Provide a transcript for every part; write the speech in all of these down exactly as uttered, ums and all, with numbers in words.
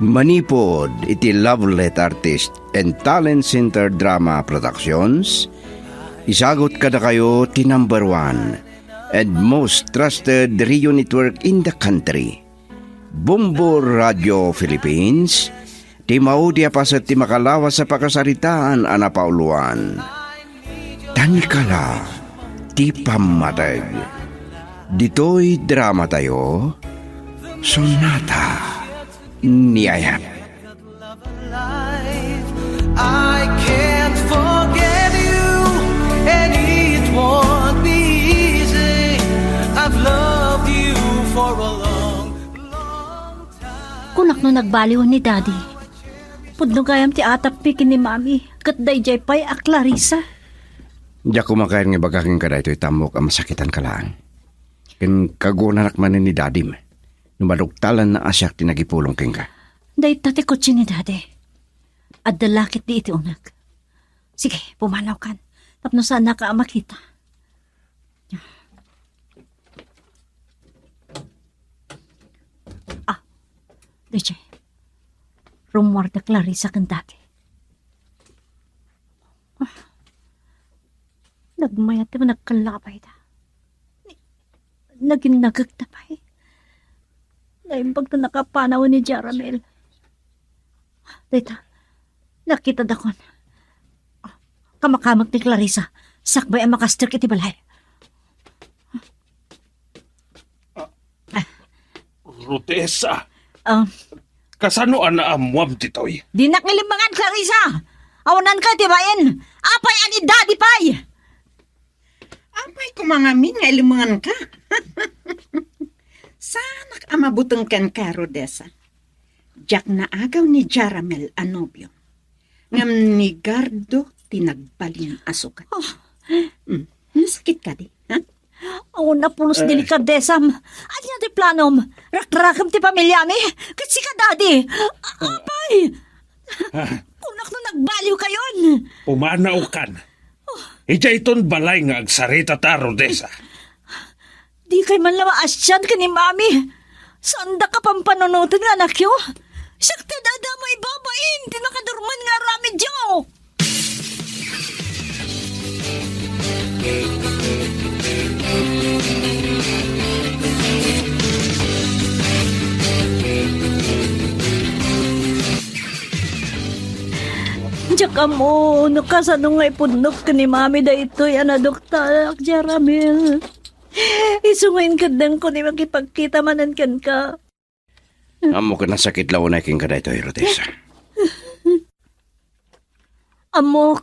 Manipud iti Lovelet Artist and Talent Center Drama Productions, isagut kadakayo ti number one and most trusted radio network in the country, Bombo Radio Philippines, ti maudi a paset ti makalawas a pakasaritaan a napauluan. Tanikala ti pammateg. Ditoy dramatayo, Sonata ni Ayat. I can't forget you, and it won't be easy. I've loved you for a long, long time. Kunak no nagbaliw ni Daddy. Pudno gayam ti atapmi ken ni Mami, ket daydiay pay a Clarissa. Diak koma kayat nga ibaga kenka daytoy, Ammok, a masakitanka laeng. Ken kagunanak manen ni Dadim no maduktalanna a siak ti nagipulong kenka. Dayta ti kotse ni Daddy. Adda laketdi iti uneg. Sige, pumanawkan. Tapno saannaka a makita. Ah, daydiay. Rummuar da Clarissa ken Daddy. Ah, nagmayat ti managkallabay da. Ni-, naginnagek da pay. Naimbag ta nakapanaw ni Jaramel. Dayta, nakitada kon. Kamakamek ni Clarissa, sakbay a makasdek iti balay. Ah, Rodessa, Ah, kasano a naammuam ditoy? Dinak ilimmengan, Clarissa! Awananka iti bain! Apay a ni Daddy pay? Apay koma ngamin nga ilimmenganka? Saanak a mabuteng kenka, Rodessa. Diak naagaw ni Jaramel a nobio. Ngem ni Gardo ti nagbalin a sukat. Oh. Hmm. Nasakit kadi, ha? Awan a pulos Eh. delikadesam. Ania ti planom? Rakrakem ti pamiliami? Ket sika, Daddy? A-, apay! Ah. Kunak no nagbaliw kayon. Pumanaw kan. Idiay ton balay nga agsarita ta, Rodessa. Dikay man la maasian ken ni Mami. Saanda ka pampanunoten nga anakyo? Siak ti adda maibabain ti nakadurman nga aramidyo. Diak ammo no kasano nga ipudnop ken ni Mami daytoy a naduktalak, Jaramel. Isu nga inkeddengko ti makipagkita manen kenka. Ammok a nasakit la unay kenka daytoy, Rodessa. Ammok,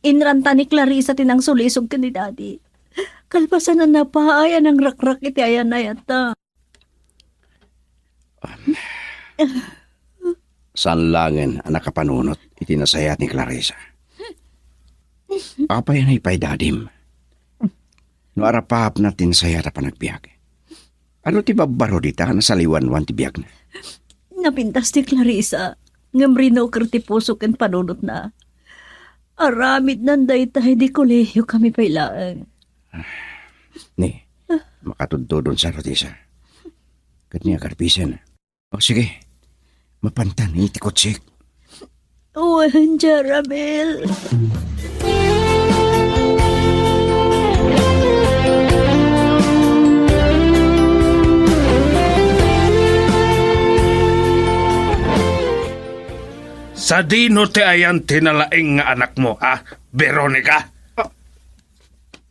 inranta ni Clarissa ti nangsulisog ken ni Daddy. Kalpasan a napaay a nangrakrak iti ayan-ayatta. Saan laengen a nakapanunot iti nasayaat ni Clarissa. Apay a naipaay Dadim? No arapapna ti nasayaat a panagbiag, ano ti babbaro dita a nasaliwanwan ti biagna? Napintas ni Clarissa, ngem rinuker ti puso ken panunotna. Aramidnan dayta idi kolehio kami pay laeng. Ni, makatudtudon sa Rodessa. Ket ni agarbisen. O sige, mapantan iti kutsik. Wen, Jaramel. Sadino ti ayan ti nalaing nga anakmo, ha, Veronica?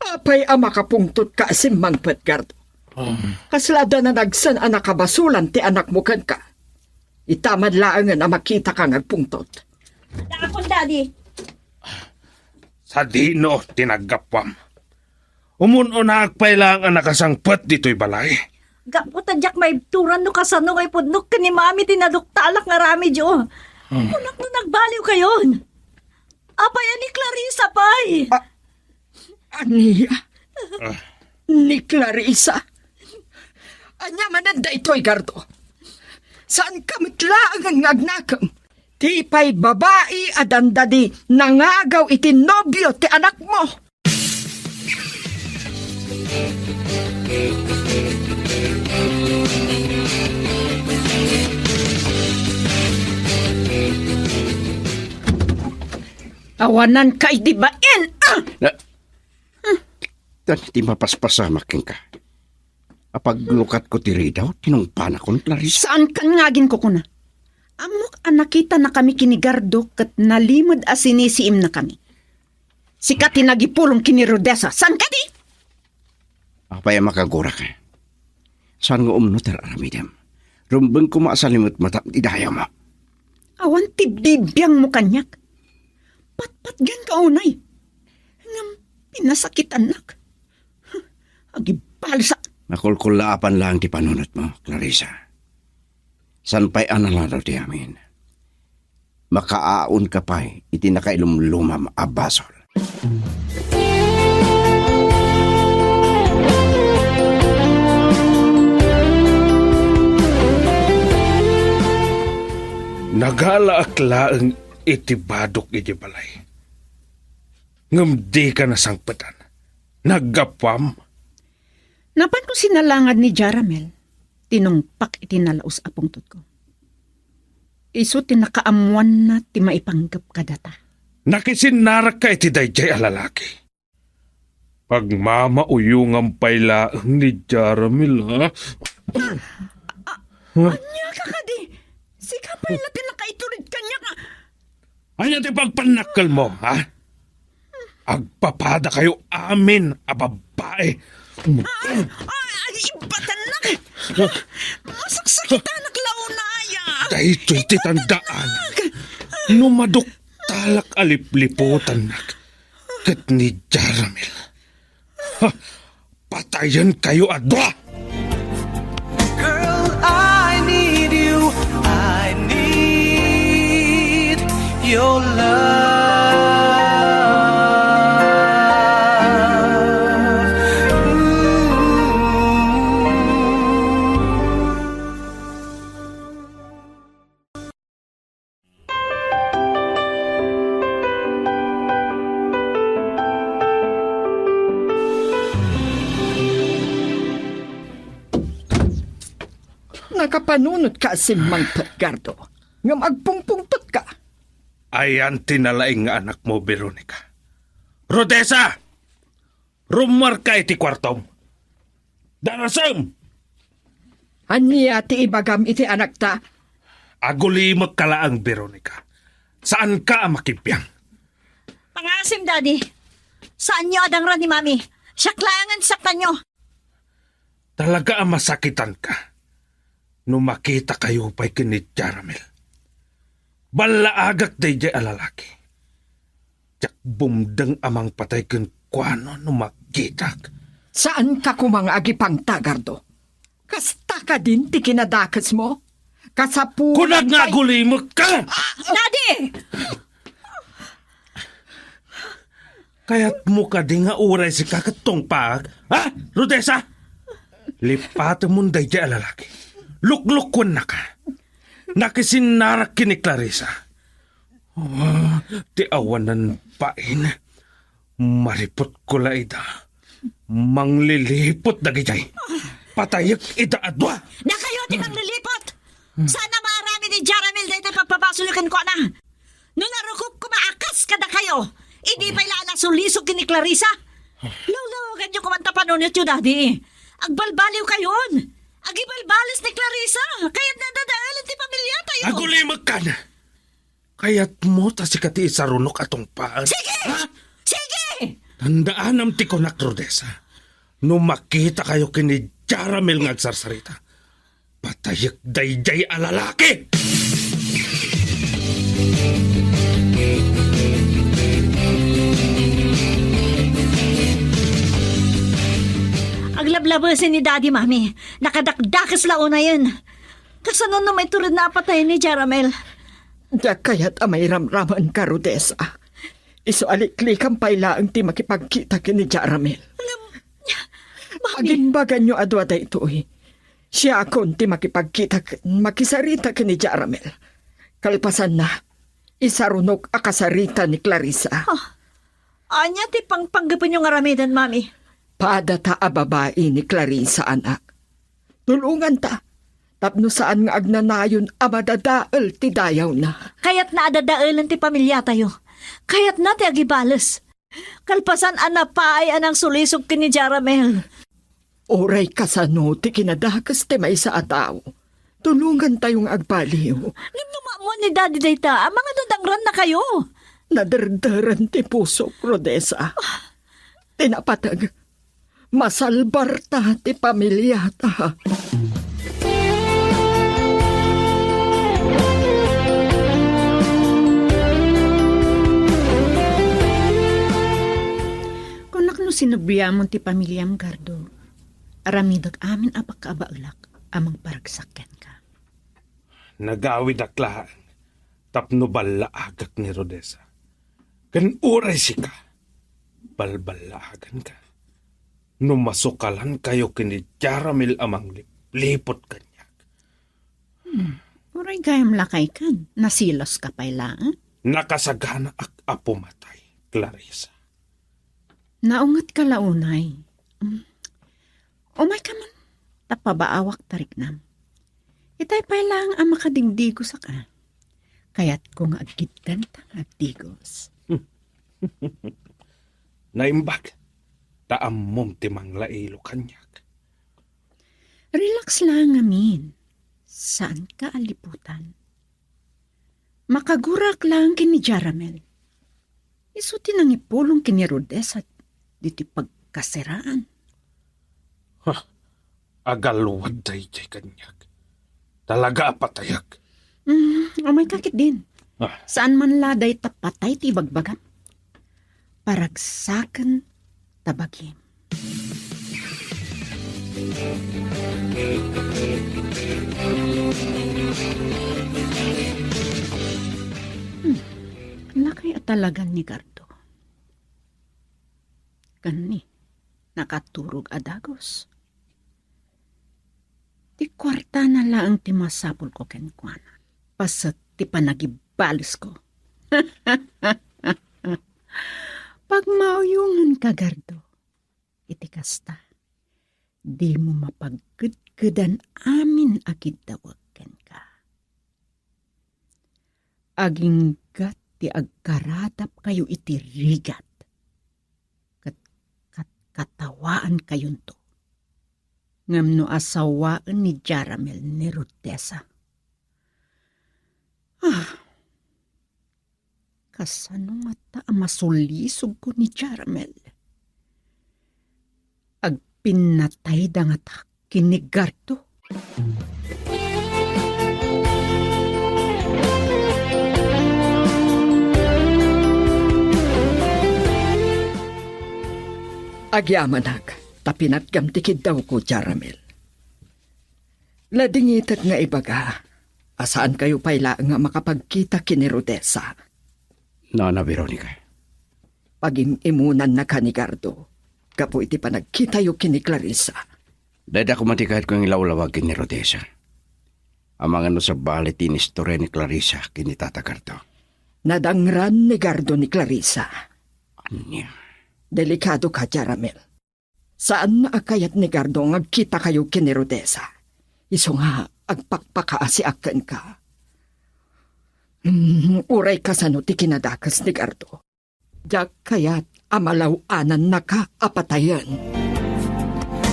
Apay a makapungtotka a simmangpet, Gardo? Um. Kasla adda nanagsen a nakabasolan ti anakmo kenka. Ita met laengen a makitaka nga agpungtot. Dakon, Daddy. Sadino ti naggapuam? Umun-unaak pay laeng a nakasangpet ditoy balay. Gapu ta diak maibturan no kasano nga ipudnok ken ni Mami ti naduktalak nga aramidyo. Hmm. Kunak no nagbaliw kayon. Apay a ni Clarissa pay? Ah, Ania? Ah. Ni Clarissa? Ania manen daytoy, Gardo? Saanka met laengen nga agnakem? Ti pay babai a dandadi nangagaw iti nobio ti anakmo. Awananka iti bain! Ah! Na, Tan ti mapaspasamak kenka. Apaglukatko ti ridaw, tinungpanakon, Clarissa. Saankan nga aginkukuna? Ammok a nakitanakami ken ni Gardo ket nalimed a sinisiimnakami. Sika ti nagipulong ken ni Rodessa. Saan kadi? Apay a makagurak? Saan nga umno ti ar-aramidem? Rumbeng koma a salimetmetam ti dayawmo. Awan ti bibiangmo kaniak. Patpatgenka unay. Ngem pinasakitannak. Agibalisak. Makulkullaapan laeng ti panunotmo, Clarissa. Saan pay a naladaw ti amin. Makaaunka pay iti nakailumlomam a basol. Nagalaak laeng iti badok iti balay. Ngem dika nasangpetan. Naggapuam. Napanko sinalangad ni Jaramel, tinungpak iti nalaus a pungtotko. Isu ti nakaammoanna ti maipanggep kadata. Nakisinnarakka iti daydiay a lalaki. Pagmamauyongam pay laeng ni Jaramel, ha? Ania ka kadi? Sika pay la ti nakaitured kaniak. Ania ti pagpannakkelmo, ha? Agpapadakayo amin a babbai. Ay, ay, ibatannak. Masaksakitanak la unay. Daytoy ti tandaan. No maduktalak a lipliputannak ket ni Jaramel. Ha, patayenkayo a dua! Girl, I need you. I need your love. Ooh. Nakapanunotka a simmangpet, Gardo, ngem agpungpungtotka. Ayan ti nalaing nga anakmo, Veronica. Rodessa! Rummuarka iti kuartom. Darasem! Ania ti ibagam iti anakta? Agulimekka laeng, Veronica. Saanka a makibiang. Pangasim, Daddy. Saanyo a dangra ni Mami. Siak laengen saktanyo. Talaga a masakitanka no makitakayo pay ken ni Jaramel. Ballaagak daydiay a lalaki. Diak bumdeng a mangpatay kenkuana no makitak. Saanka koma nga agipangta, Gardo? Kasta kadin ti kinadakesmo? Kasapulan Kunak nga pay- agulimekka! Ah, Daddy! Kayatmo kadi nga uray sika ket tungpaak? Ha, Rodessa? Lipatemon daydiay a lalaki. Luklukkuennaka. Nakisinnarak ken ni Clarissa. Ah, ti awanan bain. Maripotko la ida. Manglilipot dagijay. Patayek ida a dua. Dakayo ti manglilipot! Saan a maaramid ni Jaramel daytoy pagpabasolyo kenkuana? No narukok koma a kas kadakayo, idi pay la a nasulisog ken ni Clarissa? Lawlawaganyo koman ta panunotyo, Daddy. Agbalbaliwkayon. Agibalbales ni Clarissa. Kayatna a dadaelen ti pamiliatayo. Agulimekkan! Kayatmo ta sika ti isarunok a tungpaan? Sige! Ha? Sige! Tandaanam ti kunak, Rodessa. No makitakayo ken ni Jaramel nga agsarsarita, patayek daydiay a lalaki! Aglablabesen ni Daddy, Mami. Nakadakdakes la unayen. Kasano no maituredna a patayen ni Jaramel? Diak kayat a mairamramanka, Rodessa. Isu a liklikan pay laeng ti makipagkita ken ni Jaramel. Ngem, Mami. Agimbaganyo a dua daytoy. Siakon ti makipagkita ken makisarita ken ni Jaramel. Kalpasanna, isarunok a kasarita ni Clarissa. Ah, ania ti pangpanggapenyo nga aramiden, Mami? Padata a babai ni Clarissa, anak. Tulonganta tapno saan nga agnanayon a madadael ti dayawna. Kayatna a dadaelen ti pamiliatayo. Kayatna ti agibales. Kalpasan a napaay a nangsulisog ken ni Jaramel. Uray kasano ti kinadakes ti maysa a tao, tulongantayo nga agbaliw. Ngem no maammoan ni Daddy dayta, amangan a dangrannakayo. Naderderan ti pusok, Rodessa. Ti napateg, masalbarta ti pamiliata. Kunak no sinubliamon ti pamiliam, Gardo, aramidek amin a pakabaelak a mangparagsak kenka. Nagawidak laeng tapno ballaagak ni Rodessa. Ken uray sika, balballaaganka no masukalankayo ken ni Jaramel a manglipliput kaniak. Hmm. Uray gayam lakay ken, nasilaska pay laeng? Nakasaganaak a pumatay, Clarissa. Naungetka la unay. Mm. Umayka man, ta pabaawak ta riknam. Itay pay laeng a makadigdigosak a. Kayatko nga aggiddanta nga agdigos. Naimbag, ta ammom ti manglailo kaniak. Relax laeng ngamin. Saanka a liputan. Makagurak laeng ken ni Jaramel. Isu ti nangipulong ken ni Rodessa ditoy pagkasiraan. Ha, agalwad daydiay kaniak. Talaga a patayak. Mm, umayka ketdin. Ah. Saan man la dayta patay ti ibagbagam. Paragsaken ta bagim. Hmm, lakay a talagan ni Gardo. Ken ni, nakaturog a dagus. Ti kuartana laeng ti masapulko kenkuana. Paset ti panagibalesko. Pagmauyongenka, Gardo. Iti kasta, dimo mapagkedkedan amin a kiddawek kenka. Aginggat ti agkaradapkayo iti rigat, ket katkatawaankayonto. Ngem no asawaen ni Jaramel ni Rodessa, ah, kasano ngata a masulisogko ni Jaramel? Agpinnatayda ngata ken ni Gardo. Agyamanak, ta pinatgam ti kiddawko, Jaramel. Ladingitek nga ibaga a saankayo pay laeng nga makapagkita ken ni Rodessa. Nana Veronica. Pagim-imunannaka ni Gardo gapu iti panagkitayo ken ni Clarissa. Dayta koma ti kayatko nga ilawlawag ken ni Rodessa. Amangan no sabali ti inistorya ni Clarissa ken ni Tata Gardo. Nadangran ni Gardo ni Clarissa. Ania? Delikadoka, Jaramel. Saanna a kayat ni Gardo nga agkitakayo ken ni Rodessa. Isu nga agpakpakaasiak kenka. Hmm, uray kasano ti kinadakes ni Gardo. Diak kayat a malaw-anannaka a patayen.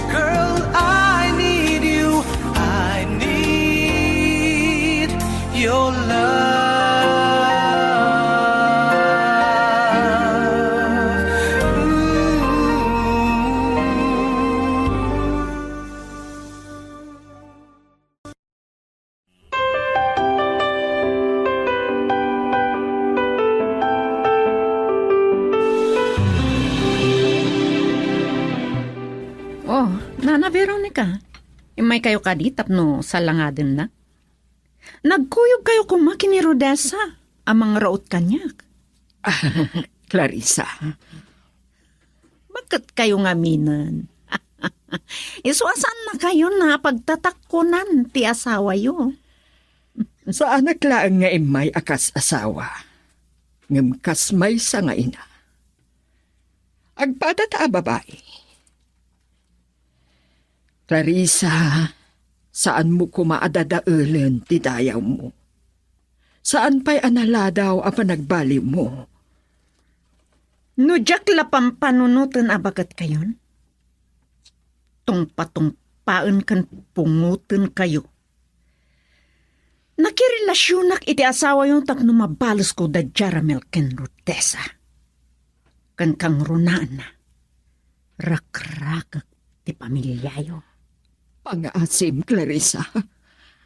Girl, I need you. I need your love. Ooh. Oh, Nana Veronica, immaykayo kadi tapno salangadenna? Nagkuyogkayo koma ken ni Rodessa a mangraut kaniak. Clarissa. Baket kayo ngaminen. Isu a saannakayon a pagtatakkonan ti asawayo. Saanak laeng nga immay a kas asawa, ngem kas maysa nga ina. Agpadata a babai. Clarissa, saanmo koma a dadaelen ti dayawmo. Saan pay a naladaw a panagbaliwmo No diak la pampanunoten a baketkayon, tungpatungpaen ken pungotenkayo. Nakirelasionak iti asawayo tapno mabalesko da Jaramel ken Rodessa. Ken kangrunaanna, rakrakek ti pamiliayo. Pangaasim, Clarissa.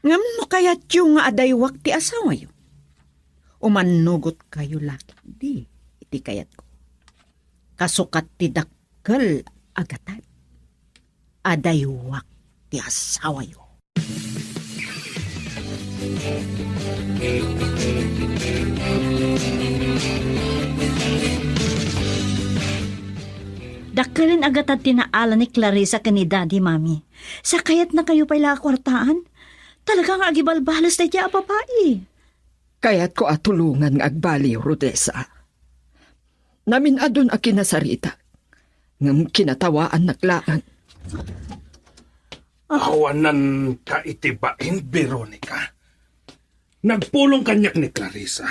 Ngem no kayatyo nga adaywak ti asawayo, umannugotkayo la ketdi iti kayatko. Kasukat ti dakkel a gatad, adaywak ti asawayo. Dakkelen a gatad ti naala ni Clarissa ken ni Daddy, Mami. Sa kayatnakayo pay la a kuartaan? Talaga nga agibalbales daydiay a babai. Kayatko a tulongan nga agbaliw, Rodessa. Namin-adun a kinasaritak, ngem kinatawaannak laeng. Awananka iti bain, Veronica. Nagpulong kaniak ni Clarissa.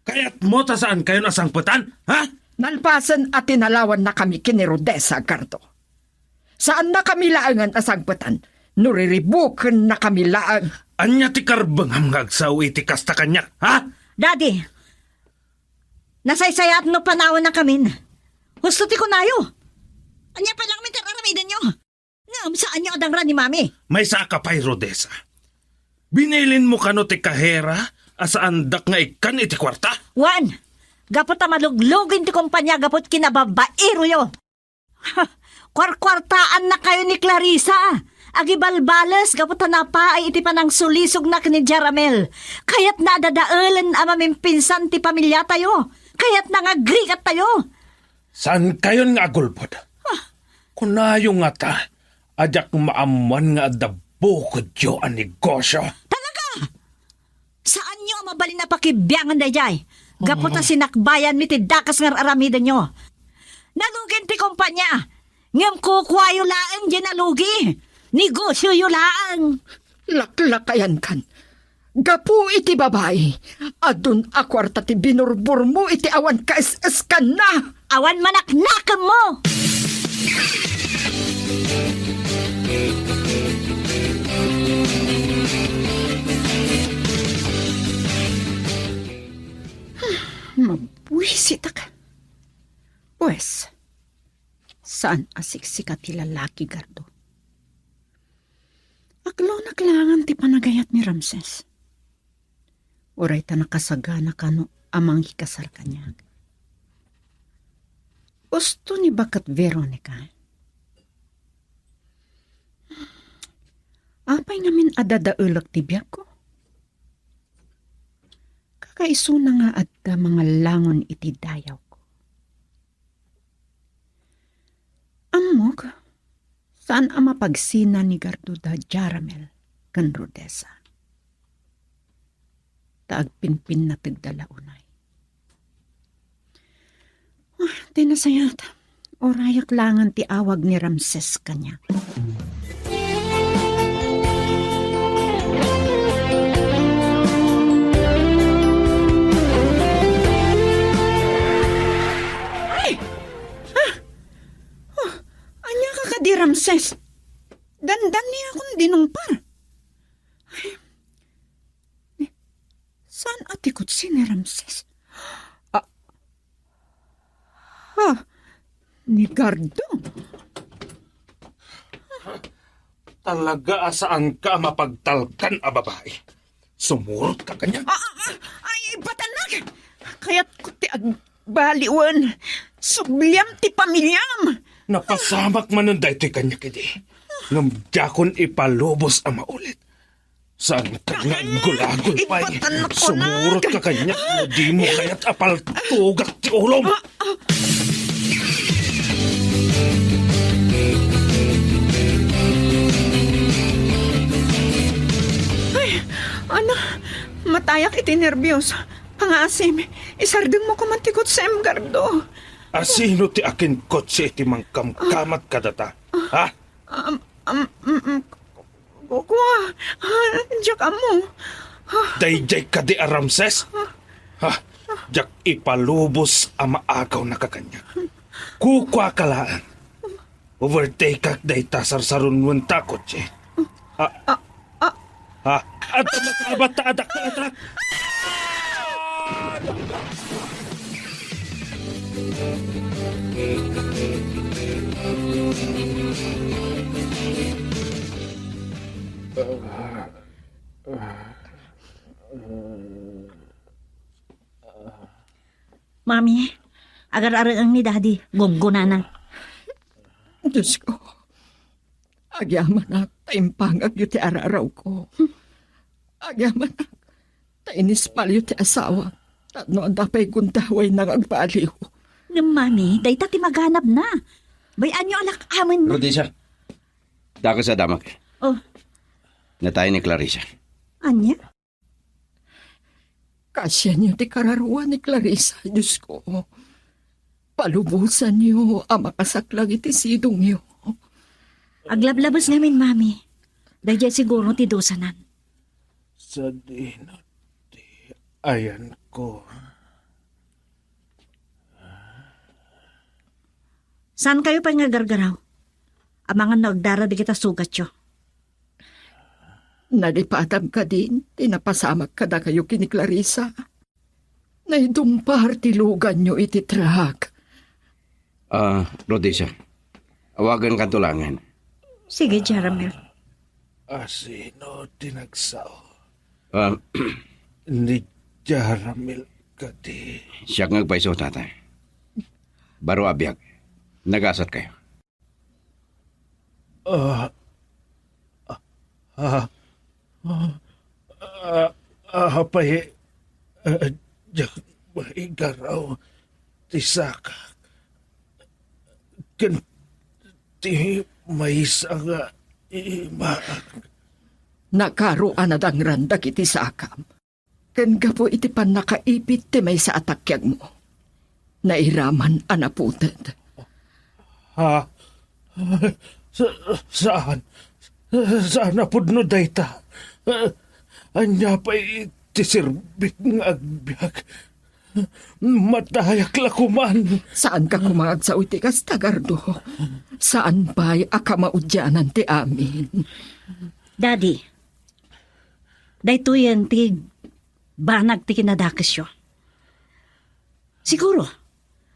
Kayatmo ta saankayon a sangpetan, ha? Nalpasen a tinalawannakami ken ni Rodessa, Gardo. Saannakami laengen a sangpetan no riribukennakami laeng. Ania ti karbengam nga agsao iti kasta kaniak, ha? Daddy, nasaysayaat no panawannakamin. Husto ti kunayo. Ania pay laeng ti ar-aramidenyo? Ngem saanyo a dangra ni Mami. Maysaka pay, Rodessa. Binilinmo kano ti kahera a saandak nga ikkan iti kuarta? Wen, gapu ta maluglugen ti kompania gapu iti kinababairoyo. Ha, kuarkuartaannakayo ni Clarissa. Agibalbales gapu ta napaay iti panangsulisogna ken ni Jaramel. Kayatna a dadaelen a mamimpinsan ti pamiliatayo. Kayatna nga agrigattayo. Saankayon nga agulbod? Ah. Kunayo ngata a diak maammoan nga adda bukodyo a negosio. Talaga? Saanyo a mabalin a pakibiangan daydiay? Gapu ta sinakbayanmi ti dakes nga ar-aramidenyo. Nalugin ti kompania, ngem kukuayo laeng diay nalugi. Negosioyo laeng. Laklakayankan. Gapu iti babai, adun a kuarta ti binurburmo iti awan kaes-eskanna. Awan manaknakemmo! Mabuisitak. Pues, saan a siksika ti lalaki, Gardo. Aklonak laengen ti panagayat ni Ramses. Uray ta nakasagana kano a mangikasar kaniak. Husto ni baket Veronica. Apay ngamin a dadaelek ti biagko? Kakaisuna nga adda mangallangon iti dayawko. Ammok, saan a mapagsina ni Gardo da Jaramel ken Rodessa. Ta agpinpinnategda la unay. Ah, ti nasayaat, urayak laengen ti awag ni Ramses kaniak. Ay! Ah! Oh, ania ka kadi, Ramses? Dandaniakon dinungpar. Ay, ni, saan a ti kotse ni Ramses? Ah, ha, ni Gardo. Talaga a saanka a mapagtalkan a babai. Sumurot ka kaniak? Ah, ah, ah, ay, ibatannak! Kayatko ti agbaliwen. Subliam ti pamiliam. Napasamak manen daytoy kaniak idi. Ngem diakon ipalubos a maulit. Saanka nga aggulagul pay? Ibatannak. Sumurot ka kaniak no dimo kayat a paltugak ti ulom. Ah, ah. Ay, ano? Matayak iti nerbios. Pangaasim, isardengmo koma ti kotsem, Gardo. Asino ti akinkotse iti mangkamkamat kadata? Ha? Um, um, um, um, kua, ah, diak ammo. Ah. Daydiay kadi a Ramses? Ha? Diak ipalubos a maagawnaka kaniak. Kukuaka laeng. Overtake-ak dayta sarsarunuen ta kotse. Ah, ah, adda makabat ta adak ta atrak. Mami, agar-areeng ni Daddy, guggunana. Diosko, agyamanak ta impangagyo ti ararawko. Agyamanak ta inispalyo ti asawa, tapno adda pay gundawayna nga agbaliw. Ngem, Mami, dayta ti maganabna. Bay-anyo a lak-amen. Rhodesia, dakes a damag. Oh. Natay ni Clarissa. Ania? Kaasianyo ti kararuan ni Clarissa, Diosko. Palubosanyo a makasaklang iti sidongyo. Aglablabes ngamin, Mami. Daydiay siguro ti dusanan. Sadino ti ayanko? Saankayo pay nga agargaraw? Amangan no agdara dagiti sugatyo. Nalipatam kadin ti napasamak kadakayo ken ni Clarissa. Naidumpar ti luganyo iti trak. Ah, Rhodesia, awagankanto laengen. Sige, Jaramil. Asino ti nagsao? Ah, ni Jaramil kadi? Siak nga agpayso, tatay. Baro a biag. Nagasatkayo. Ah, ah, ah, ah, ah, apay, ah, diak maigaraw ti sakak ken ti maysa nga imak. Nakaro a nadangran dagiti sakam. Ken gapu iti pannakaipit ti maysa a takiagmo, nairaman a naputed. Ha? Sa-, saan? Saan a pudno dayta? Ania pay ti serbik nga agbiag? Matayak la koman. Saanka koma nga agsao iti kasta, Gardo. Saan pay a kamaudianan ti amin. Daddy, daytoyen ti banag ti kinadakesyo. Siguro,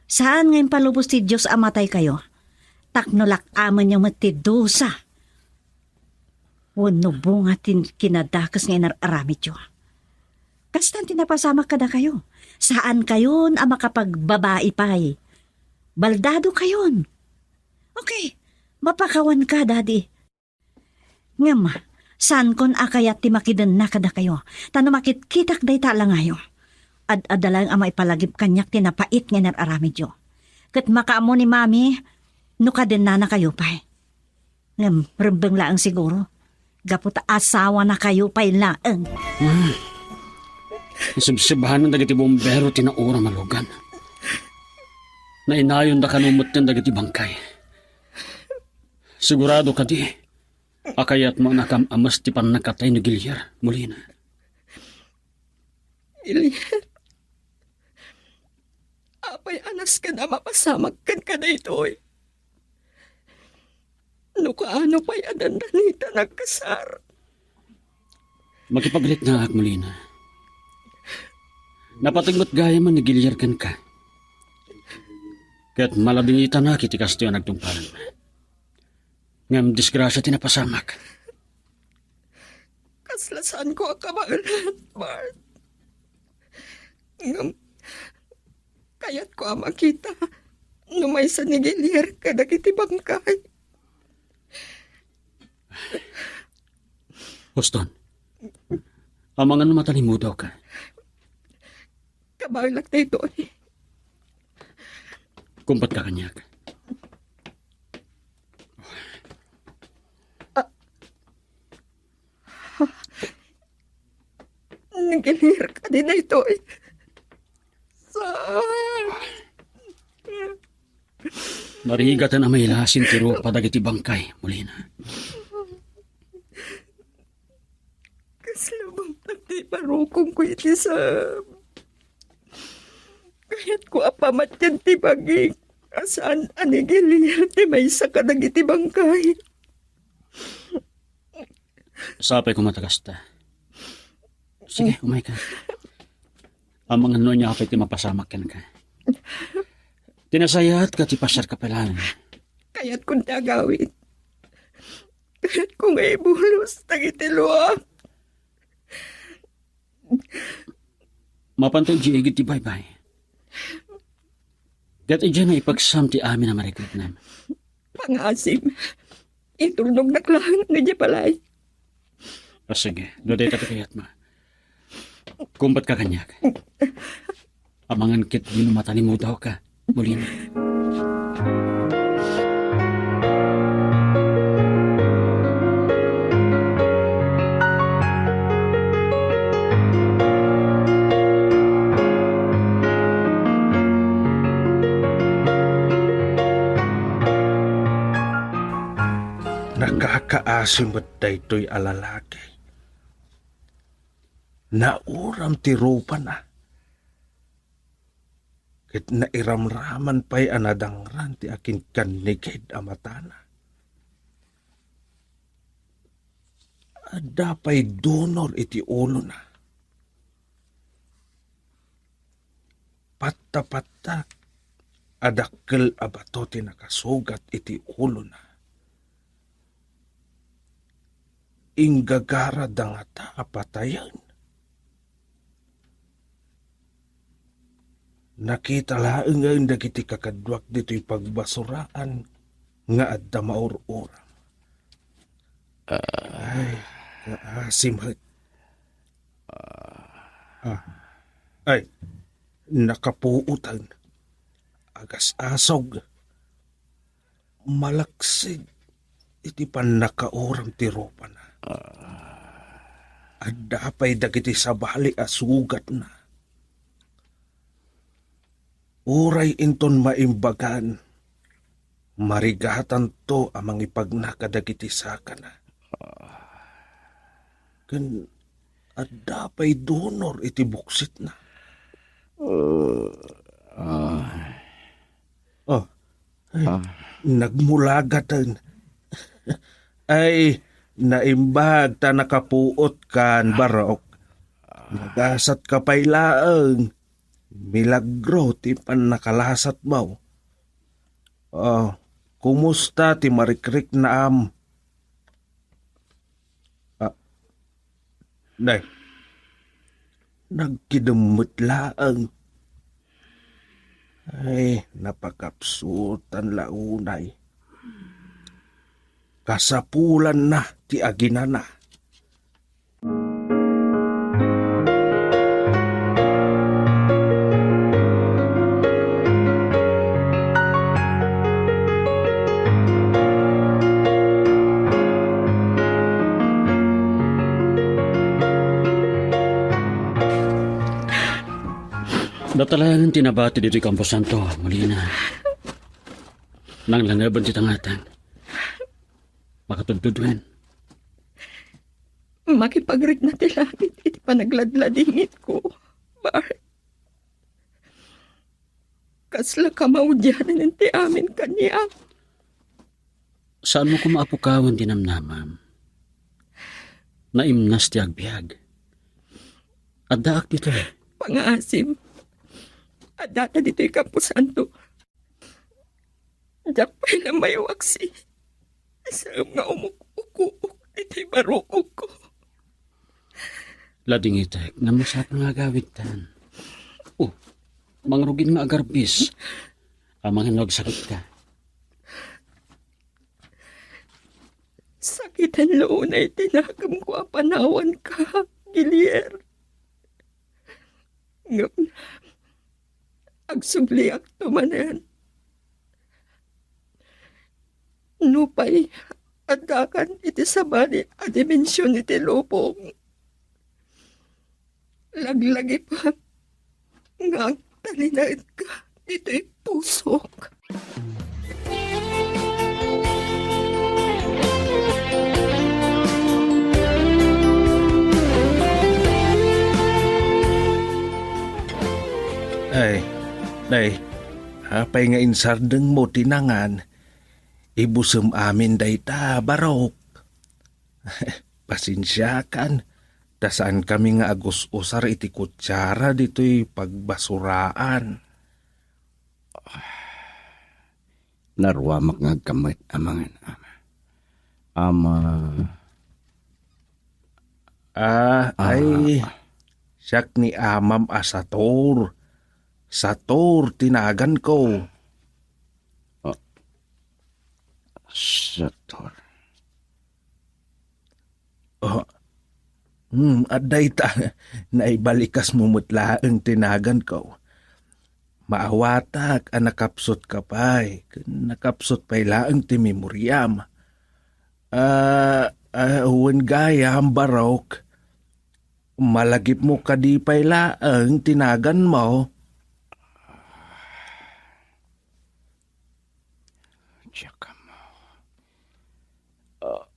saan nga impalubos ti Dios a mataykayo, tapno lak-amenyo met ti dusa wenno bunga ti kinadakes nga inar-aramidyo. Kastan ti napasamak kadakayo. Saankayon a makapagbabai pay. Baldadokayon. Okay, mapakawanka, Daddy. Ngem, saankon a kayat ti makidenna kadakayo, ta no makitkitak dayta a langayo, ad-adda laeng a maipalagip kaniak ti napait nga inar-aramidyo. Ket makaammo ni Mami no kadennanakayo pay. Ngem, rumbeng laeng siguro, gapu ta asawanakayo pay laeng. Ah, nasubsubanan dagiti bombero ti naura a lugan. Nainayonda kano metten dagiti bangkay. Sigurado kadi a kayatmo a nakam-ames ti pannakatay ni Gilier, Molina? Gilier, apay a nasken a mapasamak kenka daytoy? No kaano pay a dandani ta nagkasar? Makipagriknaak, Molina. Napateg met gayamen ni Gilier kenka. Ket maladingitanak iti kastoy a nagtungpalan. Ngem disgrasia ti napasamak. Kasla saanko a kabaelan, Bart. Ngem kayatko a makita no maysa ni Gilier kadagiti bangkay. Houston, amangan no matalimudawka. Kabaelak daytoy. Kumpatka kaniak. Ni Gilier kadi daytoy? Saan? Narigaten a mailasin ti rupa dagiti bangkay, Molina. Kasla bumtang ti iparukongko iti sam. Kayatko a pamatian ti bagik a saan a ni Gilier ti maysa kadagiti bangkay. Sapay koma ta kasta. Sige, umayka. Amangan no ania pay ti mapasamak kenka. Ti nasayaat ket ti pasiarka pay laeng. Kayatkon ti agawid. Kayatko nga ibulos dagiti luak. Mapanto idiay igid ti baybay. Ket idiay nga ipagsam ti amin a marikritnam. Pangasim. Itulnognak laeng idiay balay. A, sige, no dayta ti kayatmo. Kumbatka kaniak. Amangan ket dino matalimudaw ka, Molina. Nakakaasi met daytoy a lalaki. Nauram ti rupana, ket nairamraman pay a nadangran ti akinkannigid a matana. Adda pay dunor iti ulona. Patta-patta a dakkel a bato ti nakasugat iti ulona. Inggagara dangata a patayen. Nakita laengen dagiti kakaduak ditoy pagbasuraan nga adda maur-uram. Ay, kaasi met. Ah. Ay, nakapuotan. Agas-asog. Malaksid iti pannakauram ti rupana. Adda pay dagiti sabali a sugatna. Uray inton maimbagan, marigatanto a mangipagna kadagiti sakana. Ken adda pay dunor iti buksitna. Ah. Oh, ay, ah, nagmulagaten. Ay, naimbag ta nakapuot kan, Barok. Nagasat ka pay laeng. Milagro ti pannakalasatmo. Ah, kumusta ti marikriknaam? Ah, nay, nagkidem met laeng. Ay, napakapsutan la unay. Kasapulanna ti aginana. Natalayangen ti nabati ditoy kamposanto, Molina. Nanglaneben ti tangatang. Makatudtudwen. Makipagrikna ti langit iti panagladladingitko, Bart. Kasla kamaudianan ti amin kaniak. Saanmo koma a pukawen ti namnamam. Naimnas ti agbiag. Addaak ditoy. Pangaasim. Addata ditoy kamposanto. Diak pay la mayawaksi. Saan nga umuk-ukuok iti barukogko. Ladingitek, ngem masapul nga agawidtan. Oh, mangrugin nga agarbis. Amangan no agsakitka. Sakiten la unay ti nakemko a panawanka, Gilier. Ngem agsubliakto manen. Nupay addakan iti sabali a dimension iti lubong, laglagipem nga agtalinaedka ditoy pusok. Ay, Nay, apay nga insardengmo ti nangan? Ibusem amin dayta, Barok. Pasensiakan, ta saankami nga agus-usar iti kutsara ditoy pagbasuraan. Naruamak nga agkammet, amangan, ama. Ama. Ah, Ah. ay, siak ni amam a Sator. Sator ti naganko. Ah. Sator. Ah. Hmm, adda ita. Naibalikasmo met laeng ti naganko. Maawatak a nakapsutka pay, ken nakapsut pay laeng ti memoriam. Ah, ah, wen gayam, Barok, malagipmo kadi pay laeng ti naganmo? Diak ammo. Ah,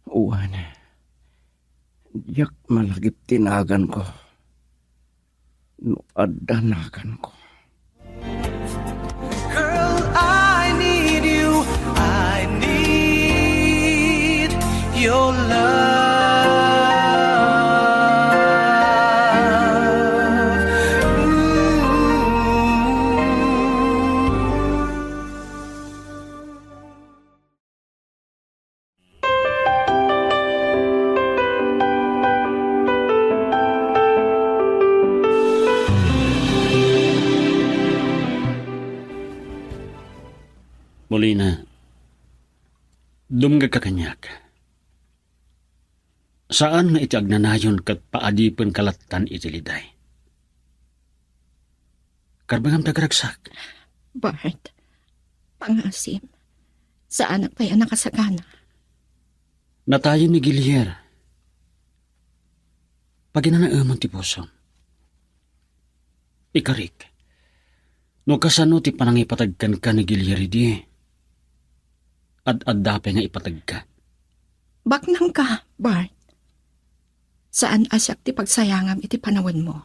wen, diak malagip ti naganko. No adda naganko. Girl, I need you. I need your love. Ooh. Molina, dumngegka kaniak. Saan nga iti agnanayon ket paadipenka lattan iti liday. Karbengam ti agragsak. Bart, pangasim. Saanak pay a nakasagana. Natayen ni Gilier. Paginanaemon ti pusom. Ikarik, no kasano ti panangipateg kenka ni Gilier idi, ad-adda pay nga ipategka. Baknangka, Bart. Saan a siak ti pagsayangam iti panawenmo.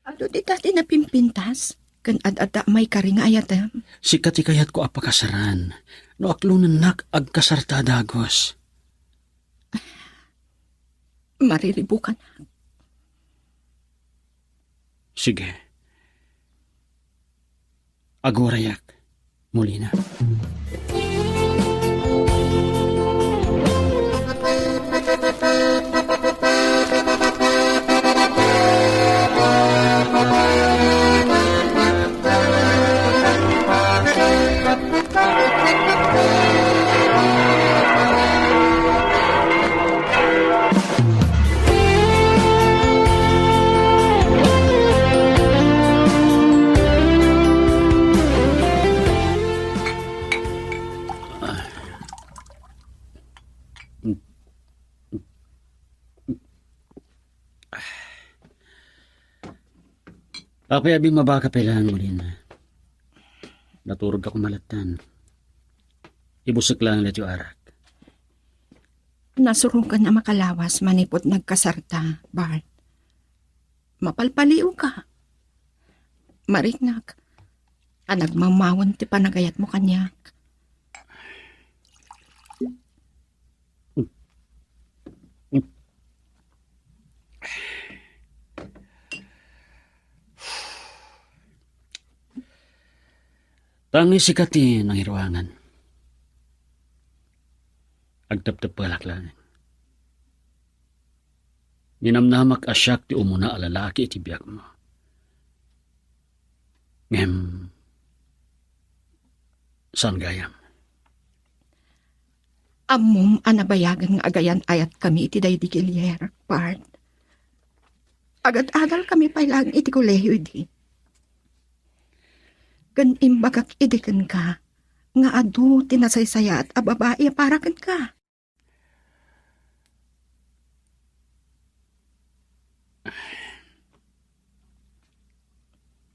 Adu dita ti napimpintas, ken ad-adda a maikari nga ayatem. Sika ti kayatko a pakasaran. No aklonennak, agkasarta a dagus. Mariribukanak. Sige. Agurayak, Molina. Apay a bimmabaka pay laeng, Molina? Naturogka koma lattan. Ibusek laeng daytoy arak. Nasurokan a makalawas manipud nagkasarta, Bart. Mapalpaliwka. Mariknak a nagmammawen ti panagayatmo kaniak. Tangis sika ti nangiruangan. Agteptepelak laeng. Ninamnamak a siak ti umuna a lalaki iti biagmo. Ngem, saan gayam? Ammom a nabayagen nga agayan-ayatkami iti daydi Gilier, Bart. Agad-agalkami pay laeng iti kolehio idi. Ken imbagak idi kenka nga adu ti nasaysayaat a babai a para kenka.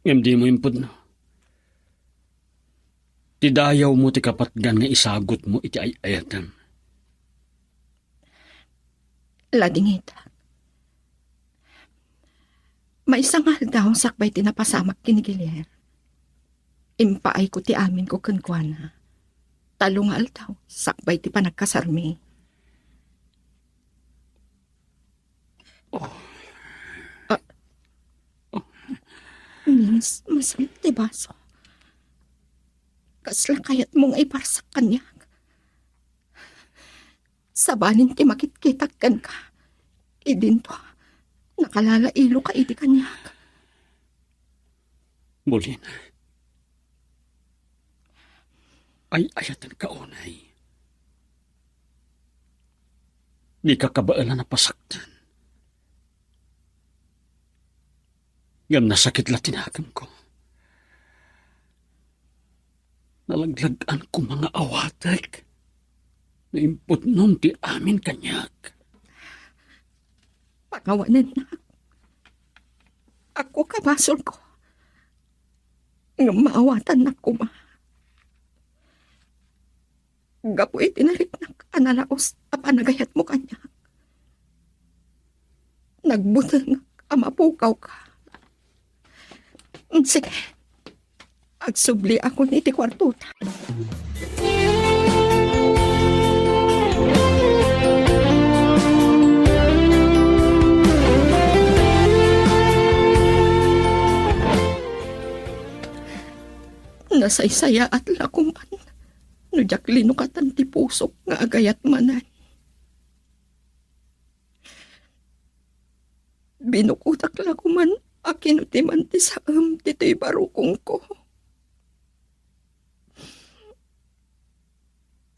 Ngem dimo impudno. Ti dayawmo ti kapatgan nga isagutmo iti ay-ayatem. Ladingitak. Maysa nga aldaw sakbay ti napasamak ken ni Gilier, impaayko ti aminko kenkuana. Tallo nga aldaw sakbay ti panagkasarmi. Oh. Ah. Miss, masakit ti baso. Kasla kayatmo nga iparsak kaniak? Sabanen ti makitkitak kenka, idinto, nakalalailo ka idi kaniak. Molina, ay-ayatenka unay. Dika kabaelan a pasaktan. Ngem nasakit la ti nakemko. Nalaglag-an koma nga awatek no impudnom ti amin kaniak. Pakawanennak. Agkukabasolko. Ngem maawatannak koma. Gapu iti nariknak a nalaos a panagayatmo kaniak, nagbutengak a mapukawka. Mm, sige. Agsubliakon iti kuartota. Nasaysayaat la koman no diak linukatan ti pusok nga agayat manen. Binukotak la koman a kinutiman ti saem ditoy barukongko.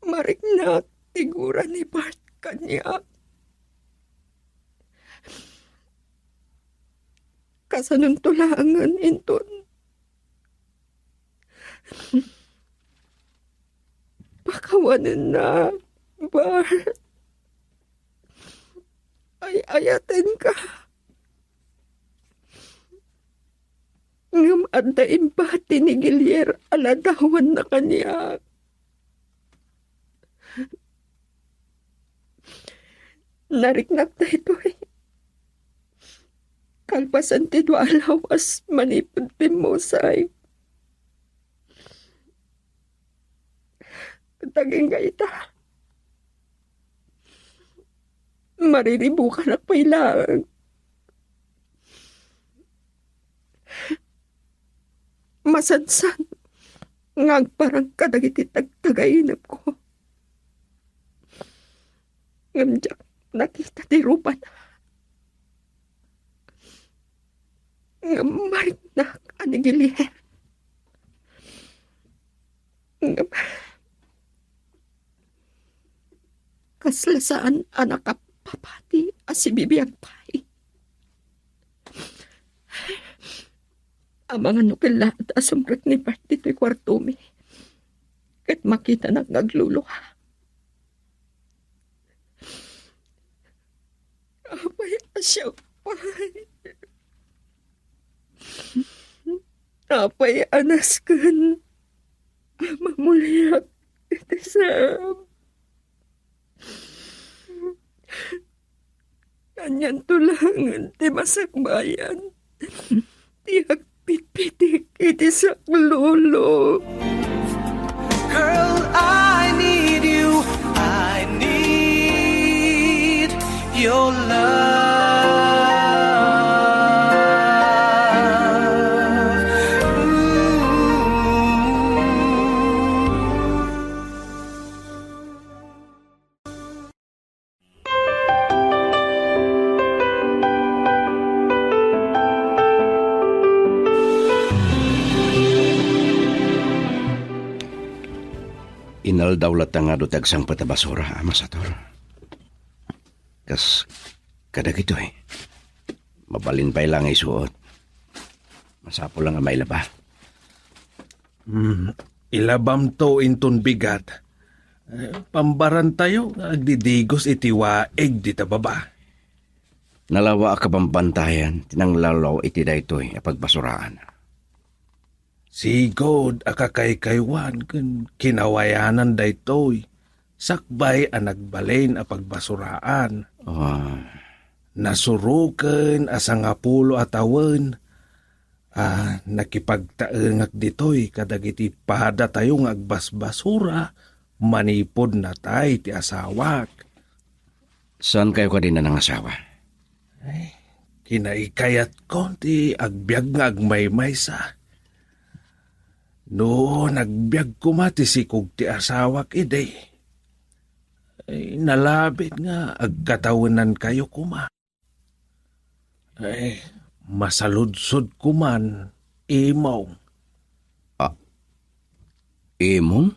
Mariknak ti gura ni Bart kaniak. Kasanonto laengen inton pakawanenna, Bart. Ay-ayatenka. Ngem adda impati ni Gilier a ladawanna kaniak. Nariknak daytoy kalpasan ti dua a lawas manipud pimmusay. Dagingga ita, mariribukanak pay laeng. Masansan nga agparang kadagiti tagtagainemko. Ngem diak nakita ti rupana. Ngem mariknak a ni Gilier. Ngem kasla saan a nakapapati a sibibiag pay. Amangan no kellaat a sumrek ni Bart ditoy kuartomi ket makitanak nga aglulua. Apay a siak pay? Apay a nasken a mamuliak iti saem? Anianto laengen ti masakbayan ti agpitpitik iti saklolo. Girl, I need you. I need your love. Ooh. Inaldaw latta nga adu ti agsangpet a basura, Ama Sator. Kas kadagitoy, mabalin pay la nga isuot. Masapul la nga mailaba. Hmm, ilabamto inton bigat. Eh, pambarantayo nga agdidigos iti waig dita baba. Nalawa a kabambantayan ti nanglawlaw iti daytoy a pagbasuraan. Sigud a kakaykaywan ken kinawayanan daytoy sakbay a nagbalin a pagbasuraan. Ah, Nasuroken a sangapulo a tawen a nakipagtaengak ditoy kadagiti padatayo nga agbasbasura manipud natay ti asawak. Saankayo kadi a nangasawa? Ay, kinaikayatkon ti agbiag nga agmaymaysa. No nagbiag koma ti sikog ti asawak idi, ay, nalabit nga agkatawenankayo koma. Ay, masaludsod koman, Imong. Ah, Imong?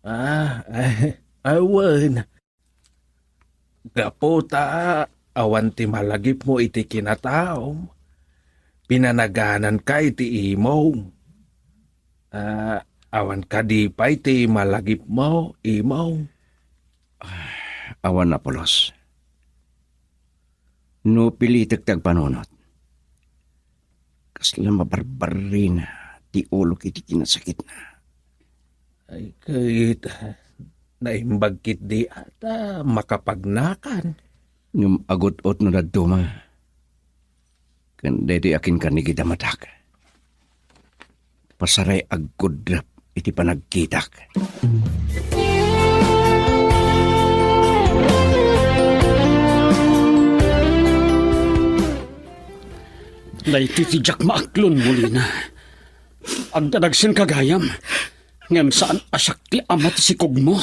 Ah, ay, awan. Gapu ta awan ti malagipmo iti kinataom, pinanagananka iti Imong. Ah, awan kadi pay ti malagipmo, Imong? Ah, awan, Apolos. No pilitek ti agpanunot, kasla mabarbarina ti ulok iti kinasakitna. Ay, ket naimbag ketdi a ta makapagnakan. Ngem agut-ot no dadduma. Ken daytoy a kinkanigid a madak. Pasaray aggudrap iti panagkitak. Daytoy ti diak maaklon, Molina. Agdadagsenka gayam, ngem saan a siak ti ama ti sikogmo.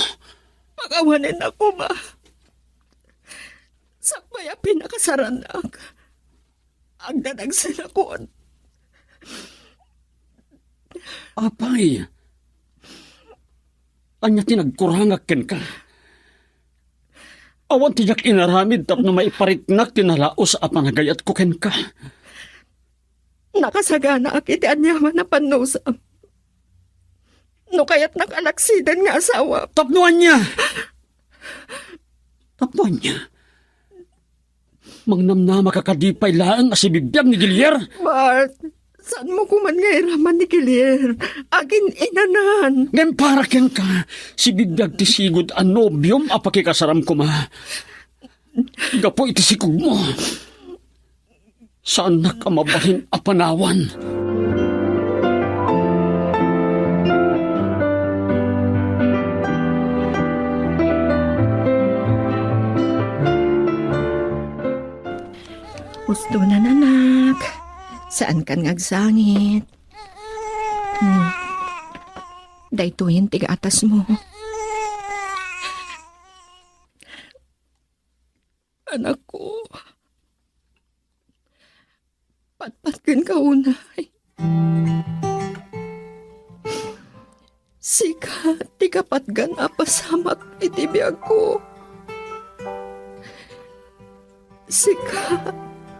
Pakawanennak koma. Sakbay a pinakasarannak, agdadagsenakon. Apay, ania ti nagkurangak kenka? Awan ti diak inaramid tapno maipariknak ti nalaus a panagayatko kenka. Nakasaganaak iti aniaman a pannusam. No kayatnak a laksiden nga asawa. Tapno ania? Tapno ania? Mangnamnamaka kadi pay laeng a sibibiag ni Gilier? Bart, saanmo koman nga iraman ni Gilier? Agin-inanan. Ngem para kenka, sibibiag ti sigud a nobiom a pakikasaram koma. Gapu iti sikogmo. Saannak a mabalin a panawan. Ustonan, anak. Saankan nga agsangit. Hmm. Daytoyen ti gatasmo. Anakko, patpatgenka unay. Sika ti kapatgan a pasamak iti biagko. Sika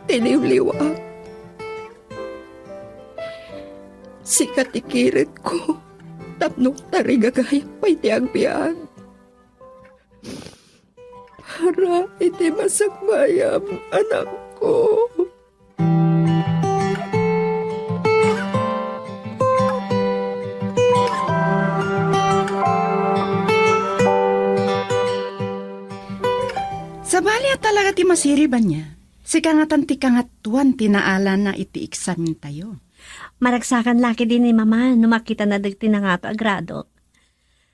ti liwliwaak. Sika ti kiretko tapno tarigagayam pay ti agbiag. Para iti masakbayam, anakko. Sabali a talaga ti masirib ania. Sika ngatan ti kangatoan ti naalana iti eksamintayo. Maragsakan la ketdi ni Mama no makitana dagiti nangato a gradok.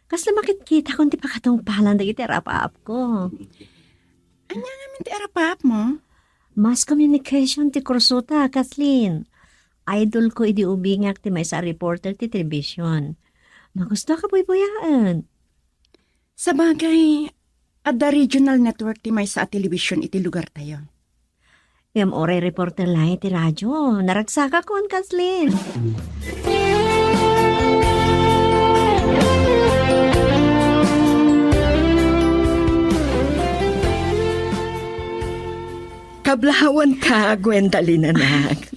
Kasla makitkitakon ti pakatungpalan dagiti arap-apko. Ania ngamin ti arap-apmo? Mass communication ti kursota, Kathleen. Idolko idi ubingak ti maysa a reporter ti television. Magustoak a buybuyaen. Sabagay, adda regional network ti maysa a television iti lugartayo. Ngem uray reporter laeng iti radio, naragsakakon, Kathleen. Kablahawanka, Gwendalyn, anak.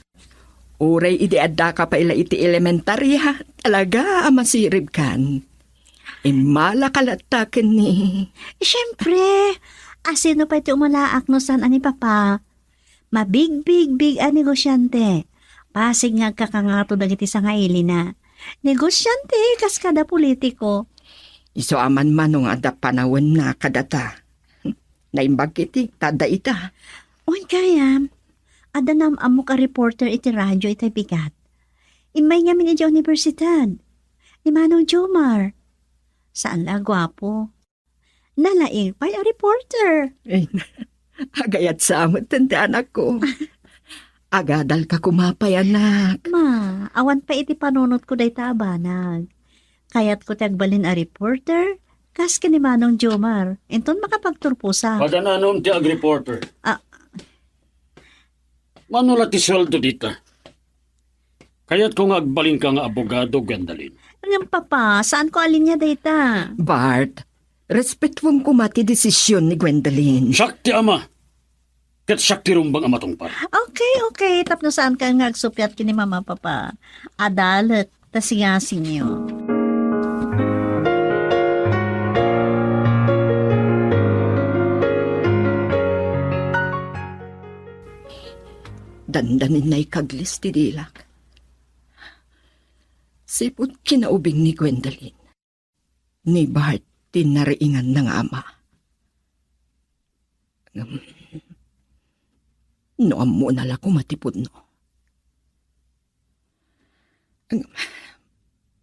Uray idi addaka pay la iti elementaria, talaga a masiribkan. Immalaka latta ken ni... Siempre, a sino pay ti umalaak no saan a ni Papa? Mabigbigbig a negosiante. Pasig nga agkakangato dagiti sangailina. Negosiante kas kada politiko. Isu a manmanong adda panawenna kadata. Naimbag iti ta adda ita. Wen gayam, adda naam-ammok a reporter iti radio itay bigat. Immay ngamin idiay universidad. Ni Manong Jomar. Saan la a guapo. Nalaing pay a reporter. Ay, agayat sa met ti anakko. Agadalka koma pay, anak. Ma, awan pay iti panunotko dayta a banag. Kayatko ti agbalin a reporter, kas ken ni Manong Jomar. Inton makapagturposa. Padananom ti agreporter. Ah. Mano la ti sueldo dita? Kayatko nga agbalinka nga abogado, Gwendolyn. Ngem, Papa, saanko a linia dayta. Bart, respetuem koma ti desisyon ni Gwendolyn. Siak ti ama, ket siak ti rumbeng a matungpal. Okay, okay. Tapno saanka nga agsuppiat ken ni Mama, Papa. Adalek ta siasingyo. Dandanin naikaglis ti dilak. Sipud kinaubing ni Gwendolyn, ni Bart ti nariinganna nga ama. Ngem, no ammona la koma ti pudno. Ngem,